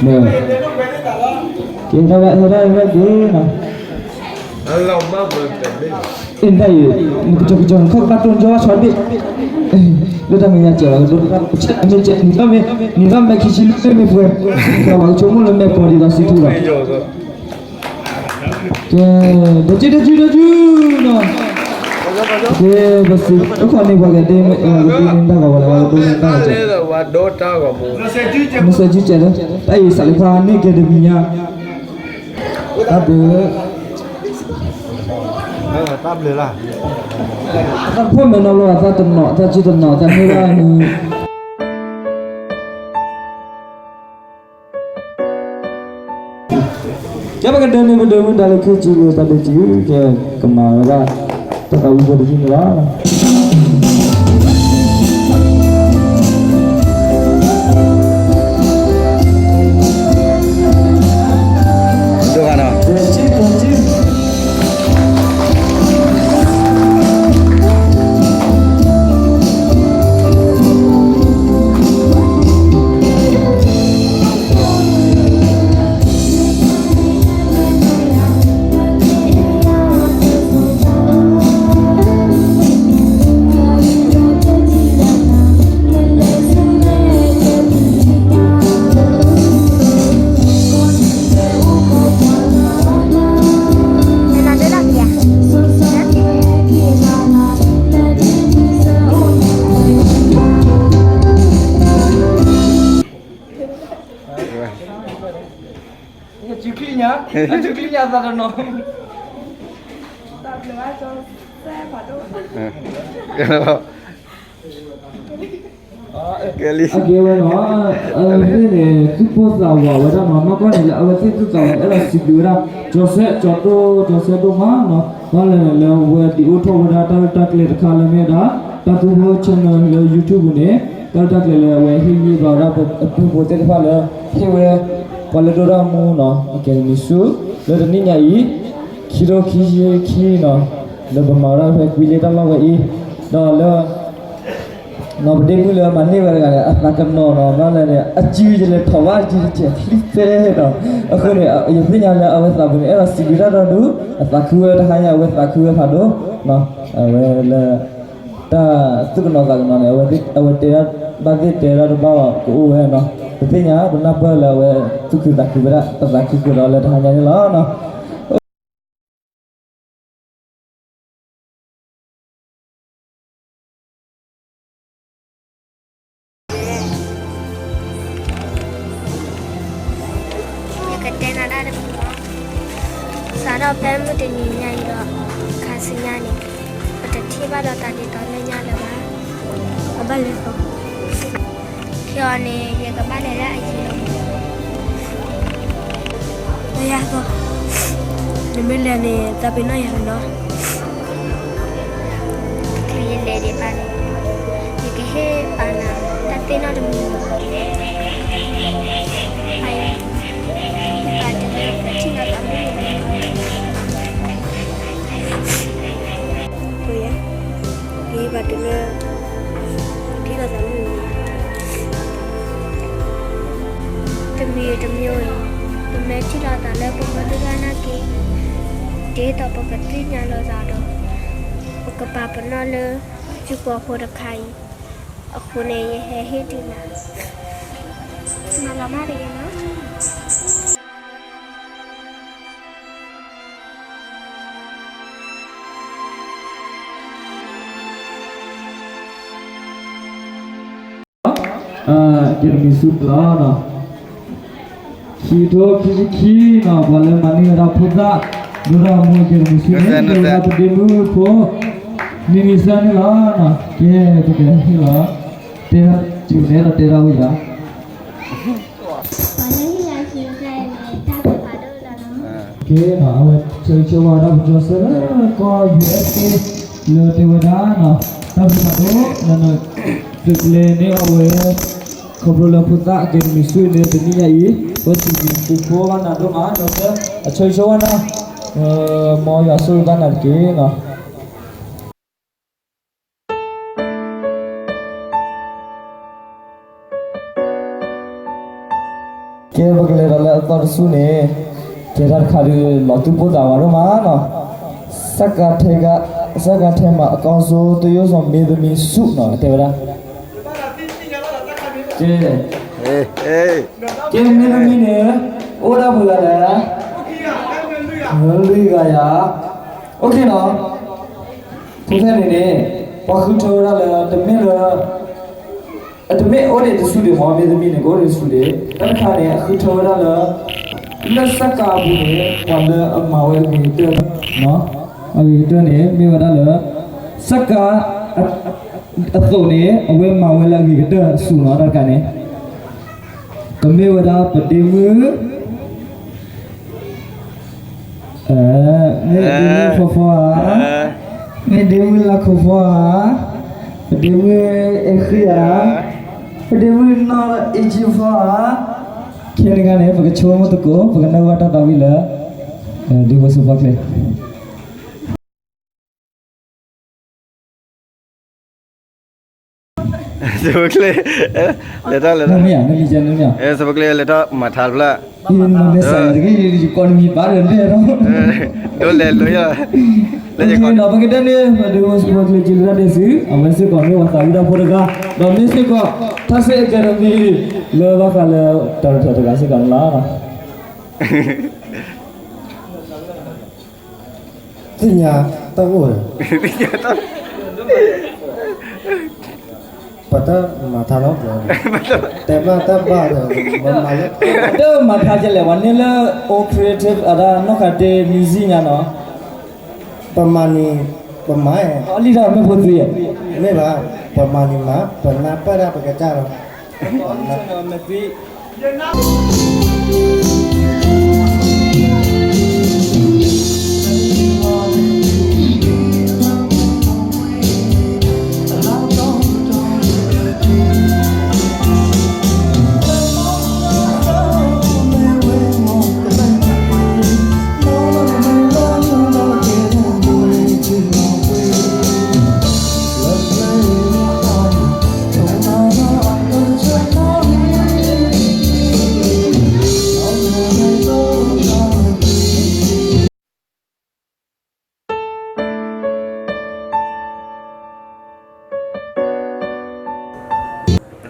ဝဲက့ၤနီၤ, အ့ၣ် တၢ်အံၤ နကစီၤကစီၤနခီၣ်ကဘၣ်တိၢ်ကၠီဘၣ်ဆီဒ့ၣ်, လၢတၢ်မဲာ်ညါစဲးလီၤ ကဒိတၢ်ကဆဲးမ့ၢ်ကဲ နံၤထီၣ်မ့ၢ် နံၤထီၣ်မဲာ်ခံဆံလၢမ့ၢ်ပှဲၤ, ဒီးပှၤကဆိကမိၣ်လၢမဲာ်ကီၤဒ်သိးစံထူလီၤ. ကဲ ဒိကံ ဒိကံ ဒိကံနီၤ, ကဲ ပစံး အိၣ်ခိးန့ၢ်ပှၤကဒ့မ့ၢ် ကဒ့မ့ၢ်တၢ်ဂီၤဝဲလၢ ပှၤကဒိမ့ၢ်တၢ်ဂီၤကဲလၢ မ့ၢ်စဲးကံကဲလၢ တၢ်အံၤစးလၢခွါန့ၢ်ကဲတမံၤညါ, တၢ်ဘျုး တၢ်ဘျုးလၢ အသးတဖၣ်မဲာ်နီၤလီၤ အသးတနီၤ အသးစုတနီၤ အသးမ့ၢ်ဘၣ်န့ၣ် ကဲပကဒၢန့ၣ် ပဒၢမုၢ်ဒါလၢခံကံၤလၢတၢ်ဒုးကံၤ ကဲကမၤဝဲဒၣ် တၢ်သးဝံၣ်ဖိတယုၢ်န့ၣ်လီၤ. ဒိၣ်ဂၤနီၤ ယစုချံညါ ယစုချံညါသးတနီၤ တၢ်ဘျုးဘၣ်ကၠီစဲဖးဒိၣ် ကဲလံ အကဲဝဲနီၤ အဝဲသ့ၣ်န့ၣ် သူၣ်ပိၢ်သးဝးဝဲဒၣ်နီၤ မ့ၢ်ကွၢ်န့ၣ်လၢအဝဲသ့ၣ်သူၣ်သးဝးန့ၣ် အဲၣ်ဒိးစံးဘျုးဝဲဒၣ် ကၠီစဲ ကၠီဒိၣ် ကၠီစဲဒိၣ်မးနီၤ ဘၣ်လဲၣ်လၢအဝဲဒုးအိၣ်ထီၣ်ဝဲဒၣ်တၢ်ရဲၣ်တၢ်ကျဲၤတခါလၢမ့ၢ်ဝဲဒၣ် တၢ်သူဖိ channel လၢ YouTube န့ၣ် တၢ်ရဲၣ်တၢ်ကျဲၤလၢအဝဲဟ့ၣ်ဂံၢ်ဘါဝဲဒၣ်အပုၢ်ဖိသ့ၣ်တဖၣ်လၢ ဟ့ၣ်ဝဲ ပှၤလၢဒိၣ်တၢ်မူနီၤ အကဲဒမံၤဆူ လၢတနံၣ်ညါအံၤ ခံထိခံဆံခံနီၤ လၢပမၤဝဲဒၣ်ဖဲကွံလ့တၢ်လီၢ်ဝဲအံၤ ဒီးလၢ နီၢ်ပဒ့မုၣ်လၢမၤန့ၢ်ဝဲတဂၤန့ၣ် အသးကနီၤနီၤ ဘၣ်လဲၣ်န့ၣ် အစုယလဲၤထီၣ်ဘၣ်အစုတစဲးချံသဲနီၤ အဃိန့ၣ် ယသ့ၣ်ညါလၢအဝဲသးပူၤန့ၣ် အဲၣ်ဒိးစံးဘျုးတၢ်ဒီဒူၣ် အသးခုဝဲတဟါညါ အဝဲသးခုဝဲဖးဒိၣ် အဝဲလၢ တၢ်သူၣ်ကနီၤသးကနီၤန့ၣ် အဝဲတဲဘၣ်သ့ၣ်တဲဒၣ်တဘၣ်ဘၣ်ကအိၣ်ဝဲနီၤ ပသ့ၣ်ညါ ပနၢ်ပၢၢ်လၢအဝဲသူၣ်ခုသးခုဝဲဒၣ် ပသးခုကဒီးလၢတဟါညါန့ၣ်လီၤ. ယကတဲနၤဒၣ်တမံၤလီၤ. စးထီၣ်ဖဲမုၢ်တနံၤညါအံၤဒီး ခါဆူညါန့ၣ် ပတထံၣ်ဘၣ်ဒီးသးဒ်သိးလၢညါလၢၤဘၣ်. အဘၣ်လဲၤသီ ခဲအံၤန့ၣ် ယကဘၣ်လဲၤလၢအယံၤလီၤ. လၢယၤသီ နမ့ၢ်လဲၤန့ၣ် သးပ့ၤနီၣ်ယၤလီၤ. ခဲအံၤယလဲၤဒံးဘၣ်န့ၣ် ယကဟ့ၣ်ပာ်နၤ တၢ်သ့ၣ်နီၣ်တမံၤလီၤ. ပာ်ယၤ ပာ်တလၢပထံၣ်လိာ်သးမုၢ်နံၤ ယၤ ကဟ့ၣ်ပာ်တလၢ ထံၣ်လိာ်သးမုၢ်နံၤ တမံၤတမံၤအံၤ ပမ့ၢ်ထံၣ်လိာ်သးလၢပမ့ၢ်ဒိၣ်တၢ်နာ်က့ၤ ဒ်သိးပကသ့ၣ်ညါလိာ်သးဒီး ပကပာ်ပနီၣ်လၢ စုကဝဲၤဖိတခါအံၤ အဃိန့ၣ် ယဟဲဟ့ၣ်ဒုးနၤ မၤလီၤမၢ်တဂ့ၤနီၤ. ကဲတမံၤဆူလီၤ. ခံထိခံဆံခံနီၤ ပှၤလၢမၤန့ၢ်ဝဲဒၣ်ဖိသၣ် ဒိၣ်ထီၣ်အမူကဲတမံၤဆူန့ၣ် မ့ၢ်ဝဲဒၣ်ပဒ့မုၣ်ဖိ မံမံစၢ်န့ၣ်လီၤ. ကဲ ပကဟ့ၣ်လီၤ တဲဒၣ်စူၤန့ၣ်ဒီးတဲဒၣ်ဝဲယၤ ပှၤလၢဟ့ၣ်ယၤစံးတၢ်အံၤန့ၣ် တၢ်ဘျုးဖးဒိၣ်လီၤနီၤ. ကဲနီၤ အဝဲဆၢဂ့ၤဆၢဝါဒၣ်ပကၠီဆၢလၢကီၢ် ယူၢ်အ့းအ့း လၢတဲဝဲဒၣ်နီၤ တၢ်ဘျုးဖးဒိၣ် နန သုးကျဲၤန့ၢ်အီၤဝဲ ခီဖျိလၢဖိသၣ်အကဲတမံၤဆူန့ၣ် တနံၣ်ညါအံၤ ဝဲစံးဘျုးသုးဖိဘၣ်နၤဒိၣ်မး ဒီးအဆိဆိဝဲနီၤ, မ်ယွၤဆိၣ်ဂ့ၤဘၣ်နၤတက့ၢ်နီၤ. ကဲ ပကလဲၤဒီးလၢအသီတဆူန့ၣ်, ကဲတၢ်တခါဒုး လီၤသူၣ်ပိၢ်သးဝးဒိၣ်မးနီၤ, စကထဲက, စကထဲမှာ အကောင်းဆုံးသရုပ်ဆောင်မင်းသမီးဆုနီၤ တဲဝဲဒၣ်. ကဲ, ကဲ မင်းသမီးန့ၣ် အိၣ်ဒၣ်ပှဲၤဂၤလဲၣ်, လွံၢ်ဂၤယၤ, အိၣ်ခ့နီၤ. ဖဲဖဲန့ၣ်န့ၣ် ပှၤဃုထၢဝဲဒၣ်လၢ တမ့ၢ်လၢ အတမ့ၢ်အိၣ်ဒံးတဆူဒံးမ့ၢ် မင်းသမီးန့ၣ် ကအိၣ်ဒံးတဆူဒံး, တၢ်တခါန့ၣ် အဃုထၢဝဲဒၣ်လၢ လၢစကအပူၤန့ၣ် ပှၤလၢအမၤဝဲအဂ့ၤကတၢၢ်, အဂ့ၤကတၢၢ်န့ၣ် မ့ၢ်ဝဲဒၣ်လၢ စက အသိးန့ၣ် အဝဲမၤဝဲလၢအဂ့ၤကတၢၢ်အဆူၣ်နီၤ တၢ်တခါန့ၣ် ကမ့ၢ်ဝဲဒၣ်ပဒ့မုၣ် မ့ၢ်ဒ့မုၣ်ဖီဖီဧါ, မ့ၢ်ဒ့မုၣ်လါခိၣ်ဖီဧါ, ပဒ့မုၣ်အဲၣ်ဃံဧါ, ပဒ့မုၣ်နီၢ်အ့ၣ်ကၠံဖီဧါ, ခဲန့ၣ်ခါန့ၣ် ပကဆိကမိၣ်သကိး ပကနၢ်ဟူဘၣ်တၢ်သးဝံၣ်လၢ ဒ့ဖိစ့ၢ်ကီးချ့ စ့ၢ်ကီးချ့, လဲၤထီၣ်လဲၤထီၣ်, စ့ၢ်ကီးချ့လဲၤထီၣ်မၤထါတဖျၢၣ်, ယကိးနမံၤဘၣ်ဒီးတဲ, ဒိးလဲၤလိၤယီၤ, လၢယကိးနီၤ ပကတဲန့ၣ် ပဒ့ဖိစ့ၢ်ကီးချ့ က့ၤလၢတၢ်ဒဲးစု အဝဲစ့ၢ်ကီးမ့ၢ်ပှၤသးဝံၣ်တၢ်ဖိတဂၤ, ဒီးမ့ၢ်စ့ၢ်ကီး ထါစ့ၣ်အကဲဒမံ လၢဘၣ်ဃးလၢ တၢ်ရထၢၣ်တဂၤစ့ၢ်ကီးန့ၣ်လီၤ. သ့ၣ်ညါတၢ်အိၣ်ဒီး ပတၢ်မၤထါလီၤ, တဲဘၣ်တၢ်ဘၣ်ဒီး ပမၤလၢ တၢ်မၤထါကလဲၣ် ပှၤန့ၢ်လၢ all creative အတၢ်နီၢ်ခးတ့ music ညါနီၤ, ပမၤန့ၣ် ပမၤ, လံတၢ်မ့ၢ်ဖိသံ, မ့ၢ်ဘၣ်, ပမၤန့ၣ်မၤ ပနၢ်ပၢၢ်ဒၣ်ပကစၢ်လီၤ.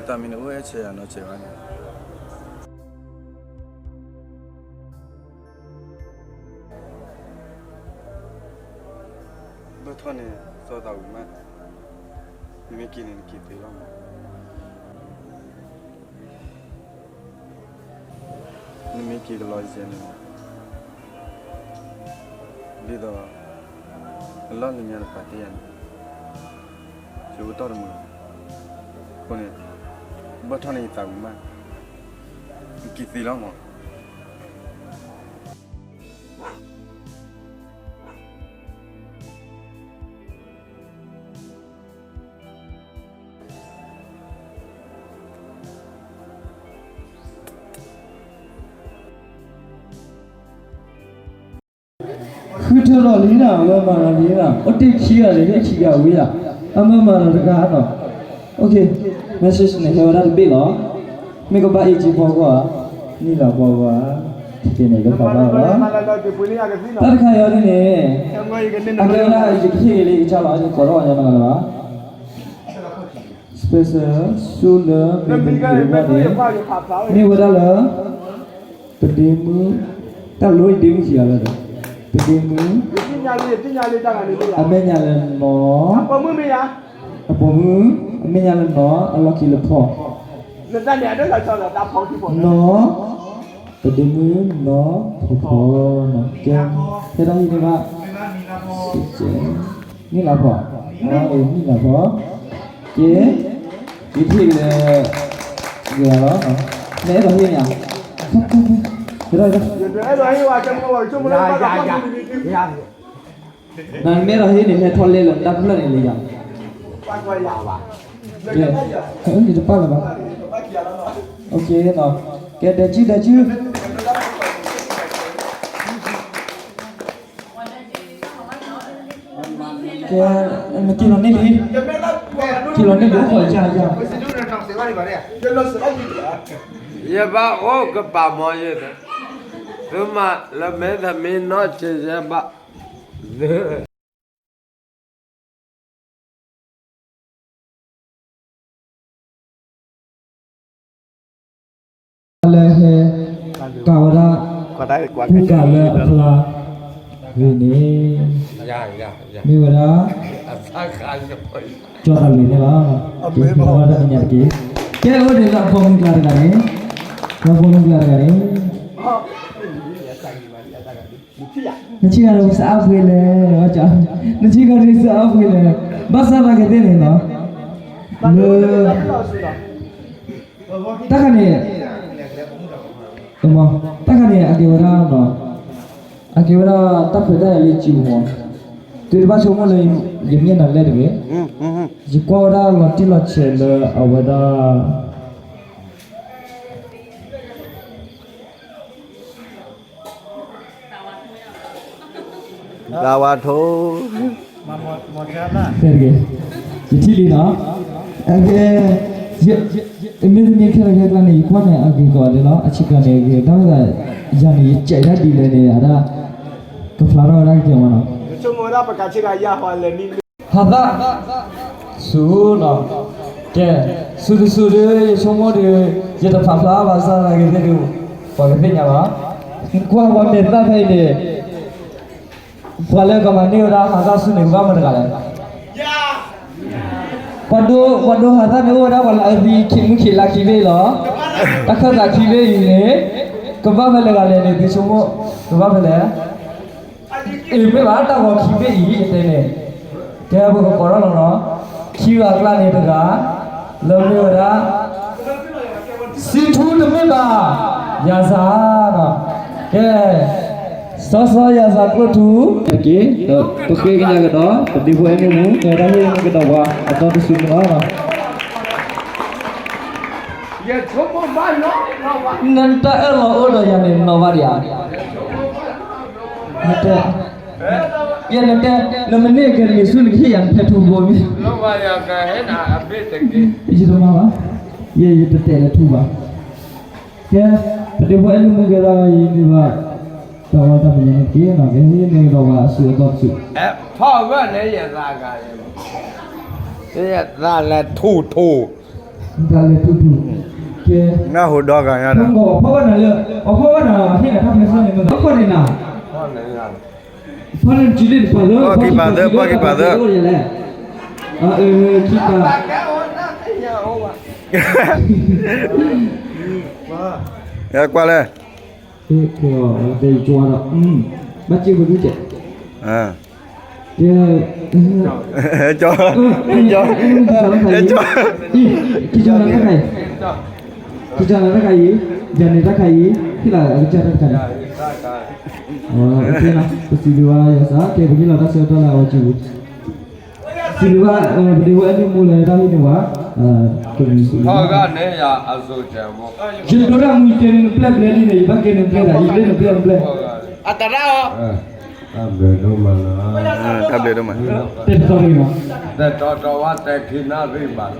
တၢ်မ့ၢ်နအိၣ်အဲၣ်ဆဲးယၤနီၢ်ဆဲးဘၣ်န့ၣ်, ဘၣ်ထီၣ်န့ၣ် စီၤသးဝံၤမး, နမ့ၢ်က့ၤန့ၣ် နက့ၤသ့လီၤမး. နမ့ၢ်က့ၤကလီယဲန့ၣ်, ဒ်သိး အလီၢ်လၢညါတပာ်တ့ၢ်ယၤန့ၣ်, ယအိၣ်တီၢ်တမုာ်, အဃိန့ၣ် ဘၣ်ထီၣ်န့ၣ်ယသးဝံၤမး, နက့ၤသ့လီၤမး. ဃုထၢထီၣ်လံနီၤ, အဝဲမၤလီၤလံနီၤ, အိၣ်တ့ၢ်ခံဂၤန့ၣ် လၢခံဂၤဝံၤဧါ, အမၢမၤလီၤတဂၤနီၤ, OK, message န့ၣ် ဟဲဝဲဒၣ်တဘ့ၣ်လီၤ, မ့ၢ်ကဘၣ်အ့ၣ်ကၠံဖီကွၢ်, နံၣ်လၤပှီၤကွၢ်, တက့ၢ်န့ၣ် ကဖးဘၣ်လီၤ, တၢ်တခါအံၤဒ်န့ၣ်, အကဲဝဲဒၣ် ယကဟ့ၣ်ဂ့ၤလၢယကစၢ်လီၤ, ယကိးထီၣ်အီၤညီနုၢ်လီၤဘၣ် special ဆူလၢမ့ၢ်တမ့ၢ်ဘၣ်န့ၣ်, မ့ၢ်ဝဲဒၣ်လၢ ပဒ့မုၣ်, တၢ်လိၣ်ဒ့မုၣ်ခံဂၤလၢာ်ဒီး, ပဒ့မုၣ်, အမဲာ်ညါလၢနီၢ်, အပိာ်မုၣ်, အမဲာ်ညါလၢနီၢ်, အလီၢ်ခံလၢဖီ, နီၢ်, ပဒ့မုၣ်နီၢ်ဖီဖီ, ကဲ, ဟဲတၢ်ဟံၣ်န့ၣ်ဘၣ်, နံၣ်လၤဖီ, နံၣ်လၤဖီ, ကဲ, ယထံၣ်လၢ, ယၤလီၤ, နအဲၣ်ဒိးဟ့ၣ်န့ၣ်ဧါ, ဟဲ, နမ့ၢ်အဲၣ်ဒိးဟ့ၣ်န့ၣ် ဟဲထီၣ်လဲလၢတၢ်ဖျၢၣ်န့ၣ်လံယၤ, ကဲ, ယတပာ်လၢၤဘၣ်, OK နီၤ. ကဲ ဒဲစု ဒဲစု, ကဲ နက့ၤလီၤန့ၢ်လံ, က့ၤလီၤန့ၢ်လံ အိၣ်ခိးယၤယၤ, ယဘၣ်အိၣ်ကပၤမီၤယဲ, သုမၤလၢမဲတမ့ၢ်နီၢ်ဆံးယဲဘၣ်, လၢဟဲကၤဝဲဒၣ် ကူကၤလၢအဖျါဂ့ၤန့ၣ် မ့ၢ်ဝဲဒၣ် ကၠီၤသးလွံၢ်န့ၣ်လီၤ. ကဲ ဖဲလီၤဝဲဒၣ်တနံၤတက့ၢ်. ကဲ အိၣ်ဒံးလၢအဖိမုၣ်ကျါတဂၤန့ၣ်, လၢအဖိမုၣ်ကျါတဂၤန့ၣ် နထံၣ်ဂၤဒ်စအါဖှ့လဲၣ်, နထံၣ်ဂၤဒ်စအါဖှ့လဲၣ်, ဘၣ်ဆၣ်သနာ်က့သ့ၣ်န့ၣ်နီၤ, လၢ တၢ်ခါန့ၣ်, တၢ်ခါန့ၣ် အကဲဝဲဒၣ်, အကဲဝဲဒၣ်တၢ်ခွဲးတၢ်ယာ်လၢစုပူၤမီၤ, တုၤတဘၣ်ဆိကမိၣ်လၢ ယမ့ၢ်နၤလဲၣ်တဂ့ၤ, ယကွၢ်ဝဲဒၣ်လီၤတံၢ်လီၤဆဲးလၢအဝဲဒၣ် သးဝါထိ, တဲတဂ့ၤ, ယထံၣ်လံနီၤ, အကဲ, မ့တမ့ၢ်ခဲလၢာ်ခဲကျါန့ၣ် ယကွၢ်န့ၣ်အဂ့ၤကီးဒဲးလီၤ, အဆံးကျါန့ၣ် အဂ့ၤတၢ်ဝဲဒၣ်, ယၤန့ၣ် ယစဲးဒၣ်ဒ်လဲၣ်န့ၣ် အဒၣ်, ကဖျါထီၣ်ဝဲဒၣ်ကဲမနီၤ ဟသၣ်, ဆူနီၤ, ကဲ, ဆူတဆူဒီး ယဆိကမိၣ်ဒီး ယတဖးဖျါဘၣ်ဆၣ်သနာ်က့သ့ၣ်ဒီး ပှၤကသ့ၣ်ညါဘၣ်, ကွၢ်ပှၤမဲာ်သၣ်ဖဲအံၤန့ၣ်, ပှၤလၢကမၤန့ၢ်ဝဲဒၣ်ဟသၣ်ဆူန့ၣ် ကဘၣ်မနုၤတဂၤလဲၣ်. ပှၤဒိ, ပှၤဒိဟသၣ်န့ၣ်အိၣ်ဝဲဒၣ်ပှၤလၢအသံခံမုၣ်ခံလါခံဘ့ၣ်အံၤလီၤ. တၢ်ခၢၣ်သးခံဘ့ၣ်အံၤန့ၣ် ကဘၣ်ဖဲလဲၣ်ဂၤလဲၣ်န့ၣ် သုဆိကမိၣ်, ကဘၣ်ဖဲလဲၣ်. အ့ၣ် မ့ၢ်ဘၣ်တၢ်ဂီၤခံဘ့ၣ်အံၤ ယတဲန့ၣ်, ကဲပကကိးထီၣ်လီၤနီၤ, ခံဂၤအကျါန့ၣ်တဂၤ, လၢမ့ၢ်ဝဲဒၣ် စံထူတမ့ၢ်ဘၣ်, ယၤစၢ်နီၤ, ကဲ, စီၤစီၤယၤစၢ်ကျိၣ်ထူ, တက့ၢ်, ပဃ့ကညးကဒီး ပဒ့ဖိအဲၣ်မုၣ်မူ ကဲဒၣ်ဟ့ၣ်မုၣ်ကဒီးပှၤ အသီတစုန့ၣ်လီၤ. နတၢ်အၢၣ်လီၤအိၣ်ဒီးယၤန့ၣ် နီၢ်ဘၣ်ဒံးဧါ, နတဲ, ယဲနတဲ, နမ့ၢ်န့ၢ်ကလံၤဆူနကဟ့ၣ်ယၤနဖဲထူဘိမ့ၢ်, ယတမၤဘၣ်, ယဲယတတဲလၢထူဘၣ်. ကဲ, ပဒ့ဖိအဲၣ်မုၣ်မူကဲဒၣ်အံၤန့ၣ်ဘၣ်, တၢ်ဝါတၢ်ပညိၣ်န့ၣ်တက့ၢ်နီၤ, ကဟ့ၣ်န့ၢ်ကဒီးပှၤအစုအသီတစု, ထီၣ်ဝဲန့ၣ်ယသးဂၤ, ယသးလဲၤထူၣ်ထူၣ်, ယသးလဲၤထူၣ်ထူၣ်, ကဲ, နၢ်ဟူဒီဂၤညါဒီး ပှၤဖီၣ်ဘၣ်နၤလၢ, ပှၤဖီၣ်ဘၣ်နၤလၢ ဟ့ၣ်နၤတၢ်ဖဲဆၢန့ၣ် မ့ၢ်သီခီၣ်န့ၣ်နၤ, ဖီၣ်န့ၣ်, ဖီၣ်န့ၣ် ပှၤကံၤပၤသၢ, ပှၤကံၤပၤသၢ, ခံပၤ, ကွၢ်လဲၣ်, တဲယကွၢ်ဒီး, ဘၣ်စ့ၢ်ဝဲဒၣ်, က, က, က, ခံကနၤတခါအံၤ, ယၤန့ၣ်တခါအံၤ, ယၤန့ၣ်တခါအံၤ, ဟ့ၣ်လီၤအကစၢ်တၢ်တခါန့ၣ်, ပစံးဘျုးဘၣ်ယၤစၢ်, ကဲ ပဟ့ၣ်လီၤတၢ်ဆၢကတီၢ်လၢအဝဲစုပူၤ, စံးဘျုးဘၣ်, ပဒ့ဖိအဲၣ်မုၣ်မူလၢတၢ်ဟ့ၣ်န့ၢ်ဝဲ, ကမံၤစံးဘျုးဘၣ်, ယဒိတၢ်မူကဲန့ၣ်နပျဲၢ်ပျဲၢ်လံန့ၣ် ယဘၣ်ကဲန့ၣ်ပျဲၢ်ဒၣ် ယလဲၣ်နပျဲၢ်နပျဲၢ်, အတရၣ်အီၤ တၢ်ဘျုးဒိၣ်မးလီၤ, တၢ်ဘျုးဒိၣ်မး, တဲတတီၤတဂ့ၤဘၣ်, တဲတတီၤတဝါတဲခံနၣ်ရံၣ်ဘၣ်,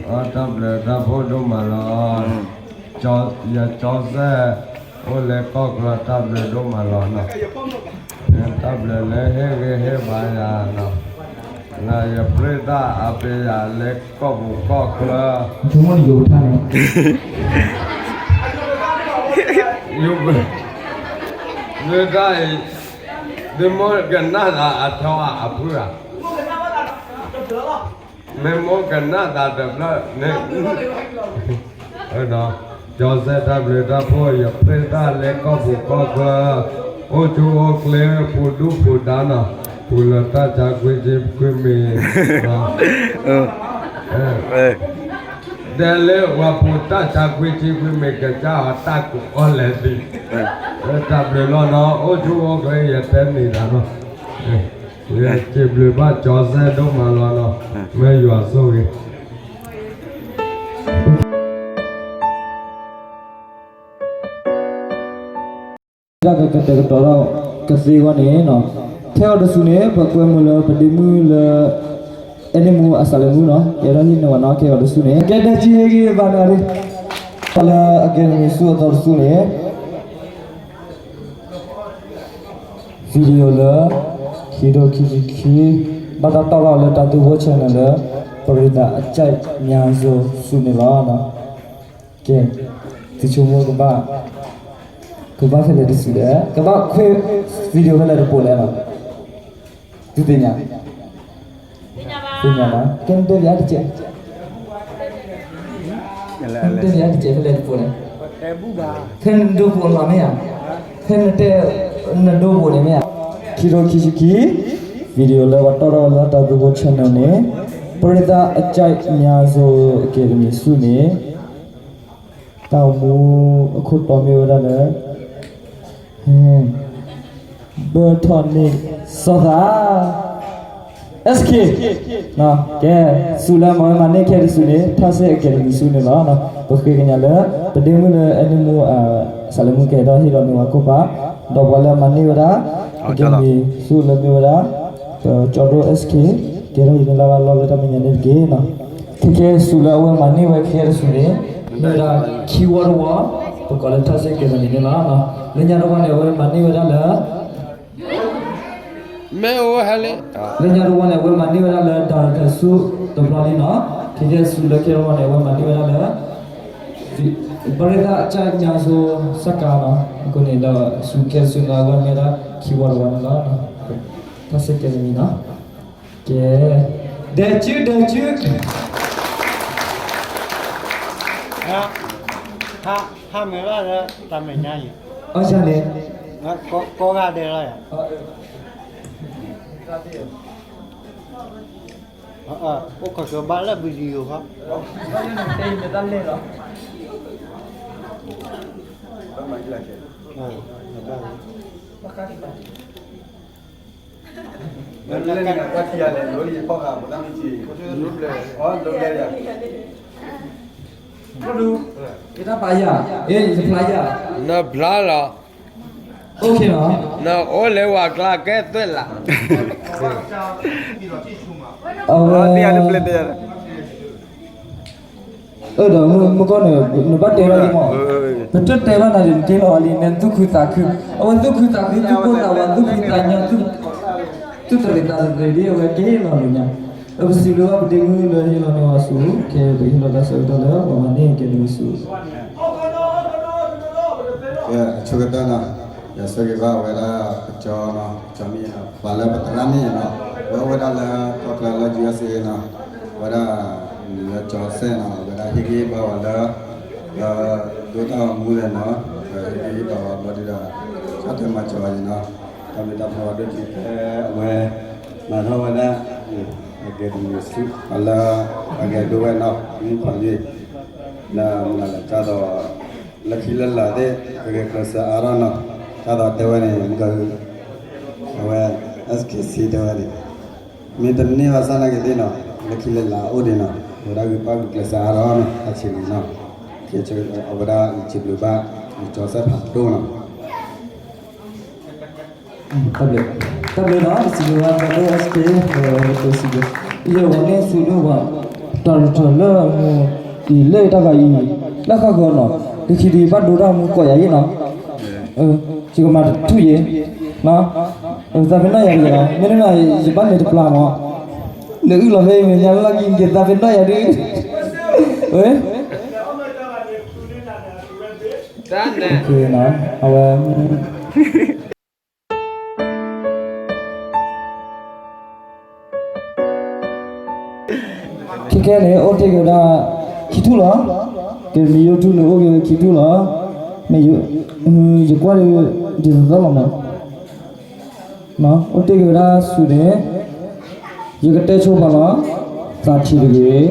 အတၢ်ဘျုးတၢ်ဖှိၣ်ဒိၣ်မးလီၤ, ယကၠီစဲၣ်, အိၣ်လၢကီၢ်ချၢ တၢ်ဘျုးဒိၣ်မးလီၤနီၤ, တၢ်ဘျုးလၢဟ့ၣ်ဂံၢ်ဟ့ၣ်ဘါယၤနီၤ, လၢယပြ့ၢ်တၢ်အပျံၤယၤလၢကီၢ်ပူၤကီၢ်ချၢ သုတၢ်အံၤ, သုမိၢ်ကနၣ်သးအထီအဖုဧါ, မ့ၢ်မိၢ်ကနၣ်သးတဖျၢၣ်န့ၣ်, ကၠီစဲၣ်တၢ်ဘျုးတၢ်ဖှိၣ် ယပြ့ၢ်တၢ်လၢကီၢ်ပူၤကီၢ်ချၢ, အိၣ်ဆူၣ်အိၣ်ချ့ ပူၤဒူၣ်ပူၤဒါနီၤ, ပူၤလၢတၢ်ဆါကွံာ်ဆံကွံာ်မ့ၢ်, ဒဲလၢပှၤပူၤတၢ်ဆါကွံာ်ဆံကွံာ်မ့ၢ်ကစၢ်အီၤတၢ်ကိးအီၤလဲၤသံ, တၢ်ဘျုးလီၤနီၤ, အိၣ်ဆူၣ်အိၣ်ချ့ ယတဲန့ၣ်တၢ်နီၤ, ယစံးဘျုးဘၣ်ကၠီစဲၣ်ဒိၣ်မးလီၤနီၤ, မ့ၢ်ယွၤဆိၣ်ဂ့ၤ. တၢ်ကကတဲာ်ကတီၤထီၣ်ကသ့အဂီၢ်န့ၣ်နီၤ, ခဲအံၤတစူၤန့ၣ် ပကွဲမုာ်လၢပဒ့မုၣ်လၢ အဲန့ၣ်မူအစးလဲၤမူနီၤ, ကဲထီၣ်ဟံၣ်န့ၢ်ဝဲနီၤ, ခဲအံၤတစူၤန့ၣ် ကဲဒဲကံဟ့ၣ်ဂံၢ်ဘါန့ၣ်လံ, လၢအကဲမံၤဆူၣ်အသီတစူၤန့ၣ် video လၢ ခံဒိၣ်ခံဆံခံ ဘၣ်တၢ်တီၣ်ထီၣ်လၢတၢ်သူဖိ channel လၢ ပရိသတ်အကြိုက်များဆုံးဆု န့ၣ်လီၤ. ကဲ, သုဆိကမိၣ်ကဘၣ်, ကဘၣ်ဖဲလဲၣ်တစူၤလဲၣ်, ကဘၣ်ခွဲ video ဖဲလဲၣ်တပိၤလဲၣ်နီၤ, သုသ့ၣ်ညါ, သ့ၣ်ညါဘၣ်, ကဲနတဲပျးတကဲး, ကဲနတဲပျးတကဲးဖဲလဲၣ်တပိၤလဲၣ်, ဖဲနဒိပိၤလီၤမ့ၢ်ဧါ, ဖဲနတဲ နဒိပိၤန့ၣ်မ့ၢ်ဧါ, ခံဒိၣ်ခံဆံခံ video လၢပှၤတီၣ်ထီၣ်ဝဲလၢတၢ်သူဖိ channel န့ၣ် ပရိသတ်အကြိုက်များဆုံး အကဲမံၤဆူၣ်န့ၣ် တၢ်အိၣ်မူအခိၣ်တီမ့ၢ်ဝဲဒၣ်လၢ ဘၢထီၣ်န့ၢ်စီၤသး SK, ကဲ, စူၤလၢမၤဝဲမၤန့ၢ်ခဲတစူၤန့ၣ် ထါစ့ၣ်အကဲမံၤ တစူၤန့ၣ်လီၤ. ပဃ့ကညးလၢ ပဒ့မုၣ်လၢအဲန့ၣ်မူ စးလဲၤမူကဲထီၣ်ဟ့ၣ်လီၤန့ၢ်ဝဲခိၣ်ဖး, ဒီးပှၤလၢမၤန့ၢ်ဝဲဒၣ် အကဲမံၤဆူၣ်လၢမ့ၢ်ဝဲဒၣ် ပကၠီဒိၣ် SK, ကဲထီၣ်ဟံးန့ၢ်လၢ်ဘၣ်လီၢ်လၢတၢ်မဲာ်ညါန့ၣ်တက့ၢ်နီၤ. ခဲခဲစူၤလၢအဝဲမၤန့ၢ်ဝဲခဲတစူၤန့ၣ် မ့ၢ်ဝဲဒၣ်ခံဝီတဝီ, ပကိးလၢထါစ့ၣ်ကဲမံၤန့ၣ်လီၤ. လၢညါတဝီန့ၣ် အဝဲမၤန့ၢ်ဝဲဒၣ်လၢ မ့ၢ်အိၣ်ဟဲလၢ လၢညါတဝီန့ၣ် အဝဲမၤန့ၢ်ဝဲဒၣ်လၢ director ဆူတဘျီလံနီၤ. ခဲခဲစူၤလၢခဲတဝီန့ၣ် အဝဲမၤန့ၢ်ဝဲဒၣ်လၢ ပရိသတ်အကြိုက်များဆုံး ဆက်ကၤနီၤ. အဃိန့ၣ်ဒီး စူၤခဲစူၤန့ၣ် အဝဲမ့ၢ်ဒၣ်ခံဝီတဝီန့ၣ်လီၤ. ထါစ့ၣ်ကဲမံၤနီၤ. ကဲ, ဒဲကၠူ ဒဲကၠူ, ဟါ, ဟါမ့ၢ်ဘၣ်လၢတၢ်မဲာ်ညါအံၤ, အီၣ်ဆၣ်န့ၣ်, ကိးဂၤဒဲးလီၤယၤ, အိၣ်ခိးကဘၣ်လၢ video ခီ, ယတၢ်ပာ်ယၤ, အဲ ယတဖျါယၤ, နဘျါလီၤ, နအိၣ်လၢဝၤကျါကဲသွဲၣ်လး, အဝဲ အၢ ဒီးမုၢ်ကီၢ်န့ၣ် နဘၣ်တဲဘၣ်လံမး, ပတတဲဘၣ်နၤဒီး နက့ၤလီၤလံ နသူၣ်ခုသးခု, အဝဲသူၣ်ခုသးခု သူၣ်ကိၢ်သးဝး သူၣ်ဖှံသးညီ သူၣ်တရံးသးတရံးဒ် အဝဲက့ၤလီၤလၢညါ, ပစံးဘျုးဘၣ်ပဒ့မုၣ်လၢဟ့ၣ်လီၤန့ၢ်ဝဲဆူ ခဲပဟ့ၣ်လီၤတၢ်ဆၢကတီၢ်လၢပှၤမၤန့ၢ်ကဲန့ၣ်ဆူ ကဲ အဆိကတၢၢ်နီၤ, ယဆၢဂ့ၤဘၣ်ဝဲဒၣ် ပကၠီနီၤ, ကၠီမ့ၢ်နီၤ, ပှၤလၢပသရၣ်န့ၣ်နီၤ, ဝဲဝဲဒၣ်လၢကီၢ်ချၢလၢ ယူအက်စ့နီၤ, ဝဲဒၣ် လၢကၠီစဲၣ်နီၤ, ဝဲဒၣ်ဟ့ၣ်ဂံၢ်ဟ့ၣ်ဘါဝဲလၢ ဒိတၢ်ဂီၤမူလဲၣ်နီၤ, ဟ့ၣ်ဂံၢ်ဟ့ၣ်ဘါဝဲဘျီဒုဒီး ကၠီတဲမၤစၢၤဝဲန့ၣ်နီၤ, တၢ်မ့ၢ်တၢ်ဖျီဝဲဒိၣ်ကံဖဲအဝဲ မၤထီၣ်ဝဲဒၣ် အဂဲၤတမံၤဆူ အလၢ အဂဲၤဒိဝဲနီၤ, မ့ၢ်ဖးယံၤ နမၤလၢကၢ်ဒီး လၢခံလၢလာ်သ့ၣ် ကဂဲၤကျဲးစၢးအါထီၣ်နီၤ, ကၢ်ဒီးတဲဝဲန့ၣ် မုၢ်ကၤဟု အဝဲ SKC တဲဝဲန့ၣ် မ့ၢ်တန့ၢ်ဘၣ်ဆၣ်နာ်က့ၤသ့ၣ်နီၤ, လၢခံလၢလာ်အိၣ်ဒံးနီၤ, အဝဲဒၣ်ဂုာ်ပၢ်ဂုာ်ကျဲးစၢးအါထီၣ်နီၤ, အဆံးန့ၣ်နီၤ, အဝဲဒၣ်ယစံးဘျုးဘၣ် ယကၠီစဲၣ်ဖးဒိၣ်နီၤ တၢ်ဘျုး, တၢ်ဘျုးနီၤ, စံးဘျုးဘၣ် ကၠီဒိၣ် SK, စံးဘျုး, ယဲဝဲန့ၣ်ဆူၣ်န့ၢ်ဝဲ တၢ်ရထၢၣ်လၢမူ အံၤလၢတၢ်ဂၤအံၤ လၢဃၣ်ဃၢၤနီၤ, လၢခံဒုးဘၣ်ဒိတၢ်မူကိးယၤအံၤနီၤ, ယကမၤတထူၣ်ယဲ, သးပ့ၤနီၣ်ယၤတဂ့ၤနီၤ, မ့တမ့ၢ် ယဘၣ်လဲၤတပျၢ်မး, နအုၣ်လီၤဖဲမဲာ်ညါလၢ်လၢ်ကံ ယသးပ့ၤနီၣ်ယၤဒုး, ဝဲ အဝဲ ခဲခဲန့ၣ် အိၣ်တ့ၢ်က့ၤဝဲဒၣ် ခံထူၣ်လီၤ, ကဲ မ့ၢ်ယိၣ်ထူၣ်န့ၣ် အိၣ်က့ၤဝဲခံထူၣ်လီၤ, မ့ၢ်ယကွၢ်ဒီး ဒ်သိးသိးလီၤမး အိၣ်တ့ၢ်က့ၤဝဲဒၣ်ဆူန့ၣ် ယကတဲဆိပာ်လီၤ, သးဆံးတဂ့ၤ,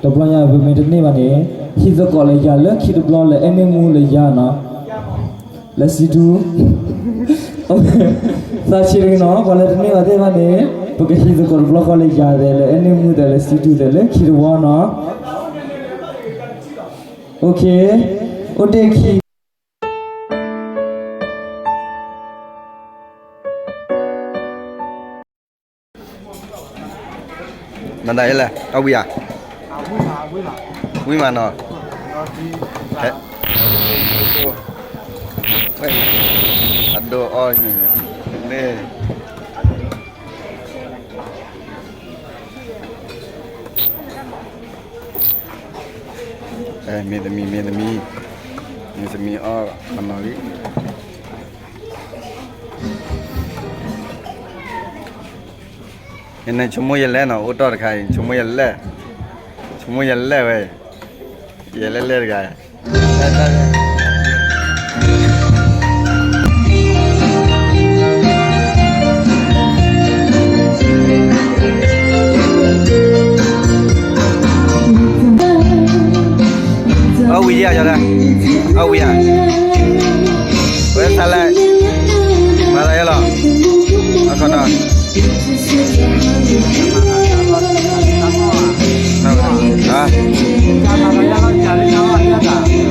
တဘျီညါပမ့ၢ်တန့ၢ်ဘၣ်န့ၣ် ဟံးသကိးလၢယၤလၢခံတဘျီလၢအဲန့ၣ်မူလၢယၤနီၤ, လၢစံထူ သးဆံးတဂ့ၤနီၤ, ပှၤလၢတန့ၢ်ဘၣ်သ့ၣ်တဖၣ်န့ၣ် ပကဟံးသကိးတဘျီဃီလၢယၤသဲးလၢအဲန့ၣ်မူသဲးလၢစံထူသဲးလၢခံတဝီနီၤ, အိၣ်တ့ၢ်ခံ တ မၤသးယဲလဲၣ်, အဝံၤဧါ, ဝံၤမးနီၤ, ဟဲ, အဒိၣ်အီၣ်န့ၣ်, မ့ၢ်သမံၤ, မ့ၢ်သမံၤ, မ့ၢ်သမံၤအီၣ်အနီၢ်လံ. ယန့ၣ်ဆိကမိၣ်ယလဲၣ်နီၤ, အိၣ်တီၢ်တခါအံၤ ဆိကမိၣ်ယလဲၣ်, ဆိကမိၣ်ယလဲၣ်ဝဲ, ယလဲၣ်လဲၣ်တဂၤ. အဝံၤယၤယီၤဒၣ်, အဝံၤဧါ, ဝဲသးလဲၣ်, မၤသးယဲလီၤ, အခီနီၤ. နကဒီမံၤဘၣ်, အသီနကဒီမံၤဘၣ်, တၢ်ဘၣ်.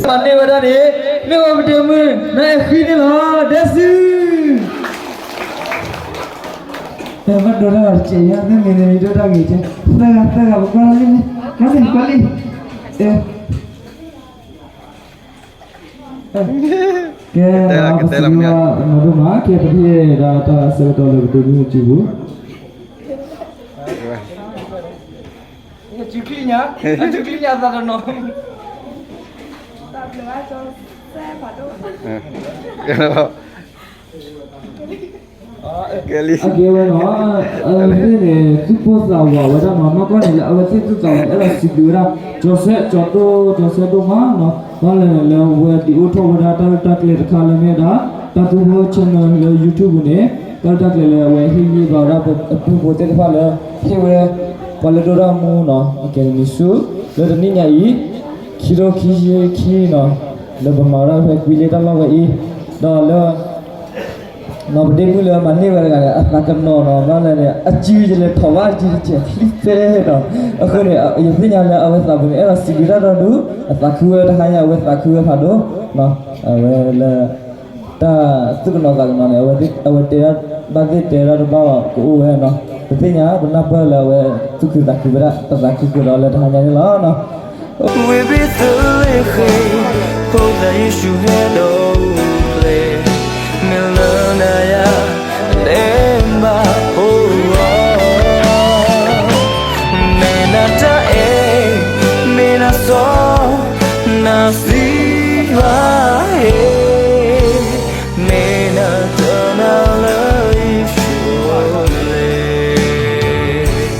မၤန့ၢ်ဝဲဒၣ်န့ၣ် မ့ၢ်ဝဲပတဲမုၢ် နအဲၣ်ဃံန့ၣ်လီၤ ဒဲစု တဲဘၣ်ဒိတၢ်ဂၤတကဲးယါ မ့မ့ၢ်န့ၣ် ယဒိတၢ်ဂ့ၤကဲ သၢဂၤသၢဂၤ ပကွၢ်လံ ကွၢ်လံ ကွၢ်လံ ကဲ ပစံးဘျုးဘၣ်နီၢ်ဒိၣ်မး ကဲ ပကဟ့ၣ်ဒၣ်တၢ်ဆၢကတီၢ်လၢပဒိးမုၢ်အစုပူၤ စုချံညါ စုချံညါသးတနီၤ ကဲလံ အကဲဝဲနီၤ အဝဲသ့ၣ်န့ၣ် သူၣ်ပိၢ်သးဝးဝဲဒၣ်နီၤ မ့ၢ်ကွၢ်န့ၣ်လၢအဝဲသ့ၣ်သူၣ်သးဝးန့ၣ် အဲၣ်ဒိးစံးဘျုးဝဲဒၣ် ကၠီၤစဲး ကၠီၤဒိၣ် ကၠီၤစဲးဒိၣ်မးနီၤ ဘၣ်လဲၣ်န့ၣ် လၢအဝဲဒုးအိၣ်ထီၣ်ဝဲဒၣ်တၢ်ရဲၣ်တၢ်ကျဲၤတခါလၢမ့ၢ်ဒၣ် တၢ်သူဖိ channel လၢ YouTube ပူၤန့ၣ် တၢ်ရဲၣ်တၢ်ကျဲၤလၢအဝဲဟ့ၣ်ဂံၢ်ဘါဝဲဒၣ်အပူၤဖိသ့ၣ်တဖၣ်လၢ ဟ့ၣ်ဝဲ ပှၤလၢဒိၣ်တၢ်မူနီၤ အကဲန့ၣ်ဆူ လၢတနံၣ်ညါအံၤ ခံထိခံဆံခံနီၤ လၢပမၤဝဲဒၣ်ဖဲကွံလ့တၢ်လီၢ်ဝဲအံၤ ဒီးလၢ နီၢ်ပဒ့မုၣ်လၢမၤန့ၢ်ဝဲတဂၤန့ၣ် အသးကနီၤနီၤ ဘၣ်လဲၣ်န့ၣ် အစုယလဲၤထီၣ်ဘၣ်အစုတစဲးချံသဲနီၤ အဃိန့ၣ် ယသ့ၣ်ညါလၢအဝဲသးပူၤန့ၣ် အဲၣ်ဒိးစံးဘျုးတၢ်ဒီဒူၣ် အသးခုဝဲတဟါညါ အဝဲသးခုဝဲဖးဒိၣ် အဝဲလၢ တၢ်သူၣ်ကနီၤသးကနီၤန့ၣ် အဝဲတဲဘၣ်သ့ၣ်တဲဒၣ်တဘၣ်ဘၣ်ကအိၣ်ဝဲနီၤ ပသ့ၣ်ညါ ပနၢ်ပၢၢ်လၢအဝဲသူၣ်ခုသးခုဝဲဒၣ် ပသးခုကဒီးလၢတဟါညါန့ၣ်လီၤနီၤ ဝံဘံသုးလ့ၣ်ဃ့ၢ် ဖိသၣ်ယ့ၣ်ၡူးဟဲဒီးအိၣ်ဖျဲၣ် မ့ၢ်လၢနၤယၤ လဲၤဘၣ်အိၣ်အီၤ မ့ၢ်နတၢ်အဲၣ် မ့ၢ်နစီ နသံဝါဟ့ မ့ၢ်နတၢ်နာ်လၢယ့ၣ်ၡူးလဲၣ်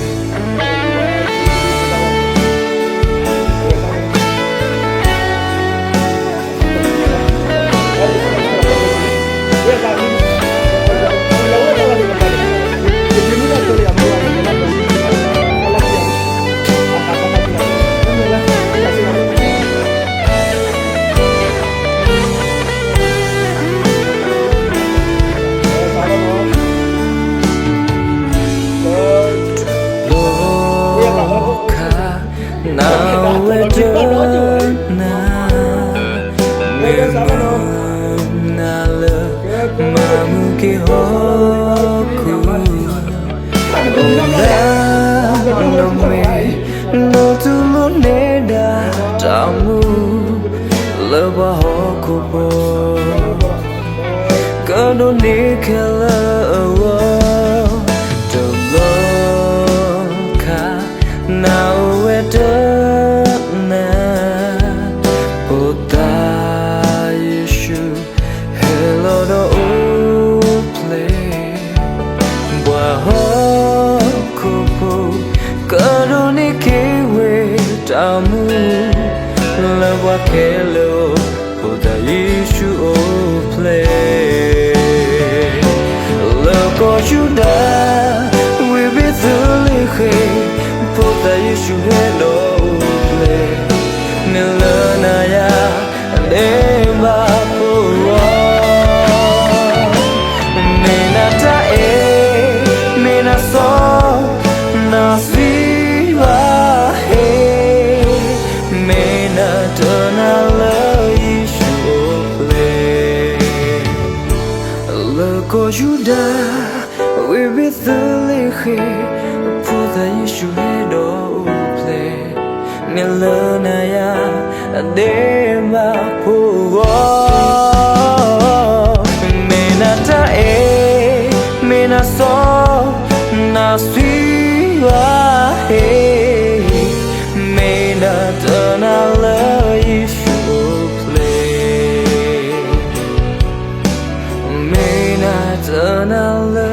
နၤ, မ့ၢ်မုၢ်နၤလၢ မၤမုၢ်က့ၤဟီၣ်ခိၣ်, အိၣ်လၢနမဲာ် ဒီးတူၢ်လိာ်န့ၢ်ဒၣ်တၢ်မူ လၢပှၤဟီၣ်ခိၣ်ဖိ ကဒိးန့ၢ်ခဲလၢာ်အဂီၢ် တဘျီခါ နၢ်အိၣ်ဝဲတနၤ ဖိသၣ်ယ့ၣ်ၡူး ဟဲလီၤဒီးအိၣ်ဖျဲၣ် ပှၤဟီၣ်ခိၣ်ဖိ ကဒိးန့ၢ်က့ၤဝဲတၢ်မူ လၢပှၤခဲလၢာ်အအိၣ် ဖိသၣ်ယ့ၣ်ၡူးအိၣ်ဖျဲၣ် လၢကီၢ်ယူဒၤ ဝ့ၢ်ဘ့းသလ့ဃ့ၣ် ဖိသၣ်ယ့ၣ်ၡူးဟဲဒီးအိၣ်ဖျဲၣ် မ့ၢ်လၢနၤယၤ ဒဲးဘးဖိဂီၢ် မ့ၢ်နၤတၢ်အဲၣ် မ့ၢ်နၤစီ နၤစံးဘၣ်ဟ့ၣ် မ့ၢ်နၤတနၤလၢယ့ၣ်ၡူးအိၣ်ဖျဲၣ် လၢကီၢ်ယူဒၤ ဝ့ၢ်ဘ့းသလ့ဃ့ၣ် ဖိသၣ်ယ့ၣ်ၡူးဟဲဒီးအိၣ်ဖျဲၣ် မ့ၢ်လၢနၤယၤ ဒဲးဘးဖိဂီၢ် မ့ၢ်နၤတၢ်အဲၣ် မ့ၢ်နၤစီ နၤစံးဘၣ်ဟ့ၣ် မ့ၢ်နၤတနၤလၢယ့ၣ်ၡူးအိၣ်ဖျဲၣ် မ့ၢ်နၤတနၤလၢ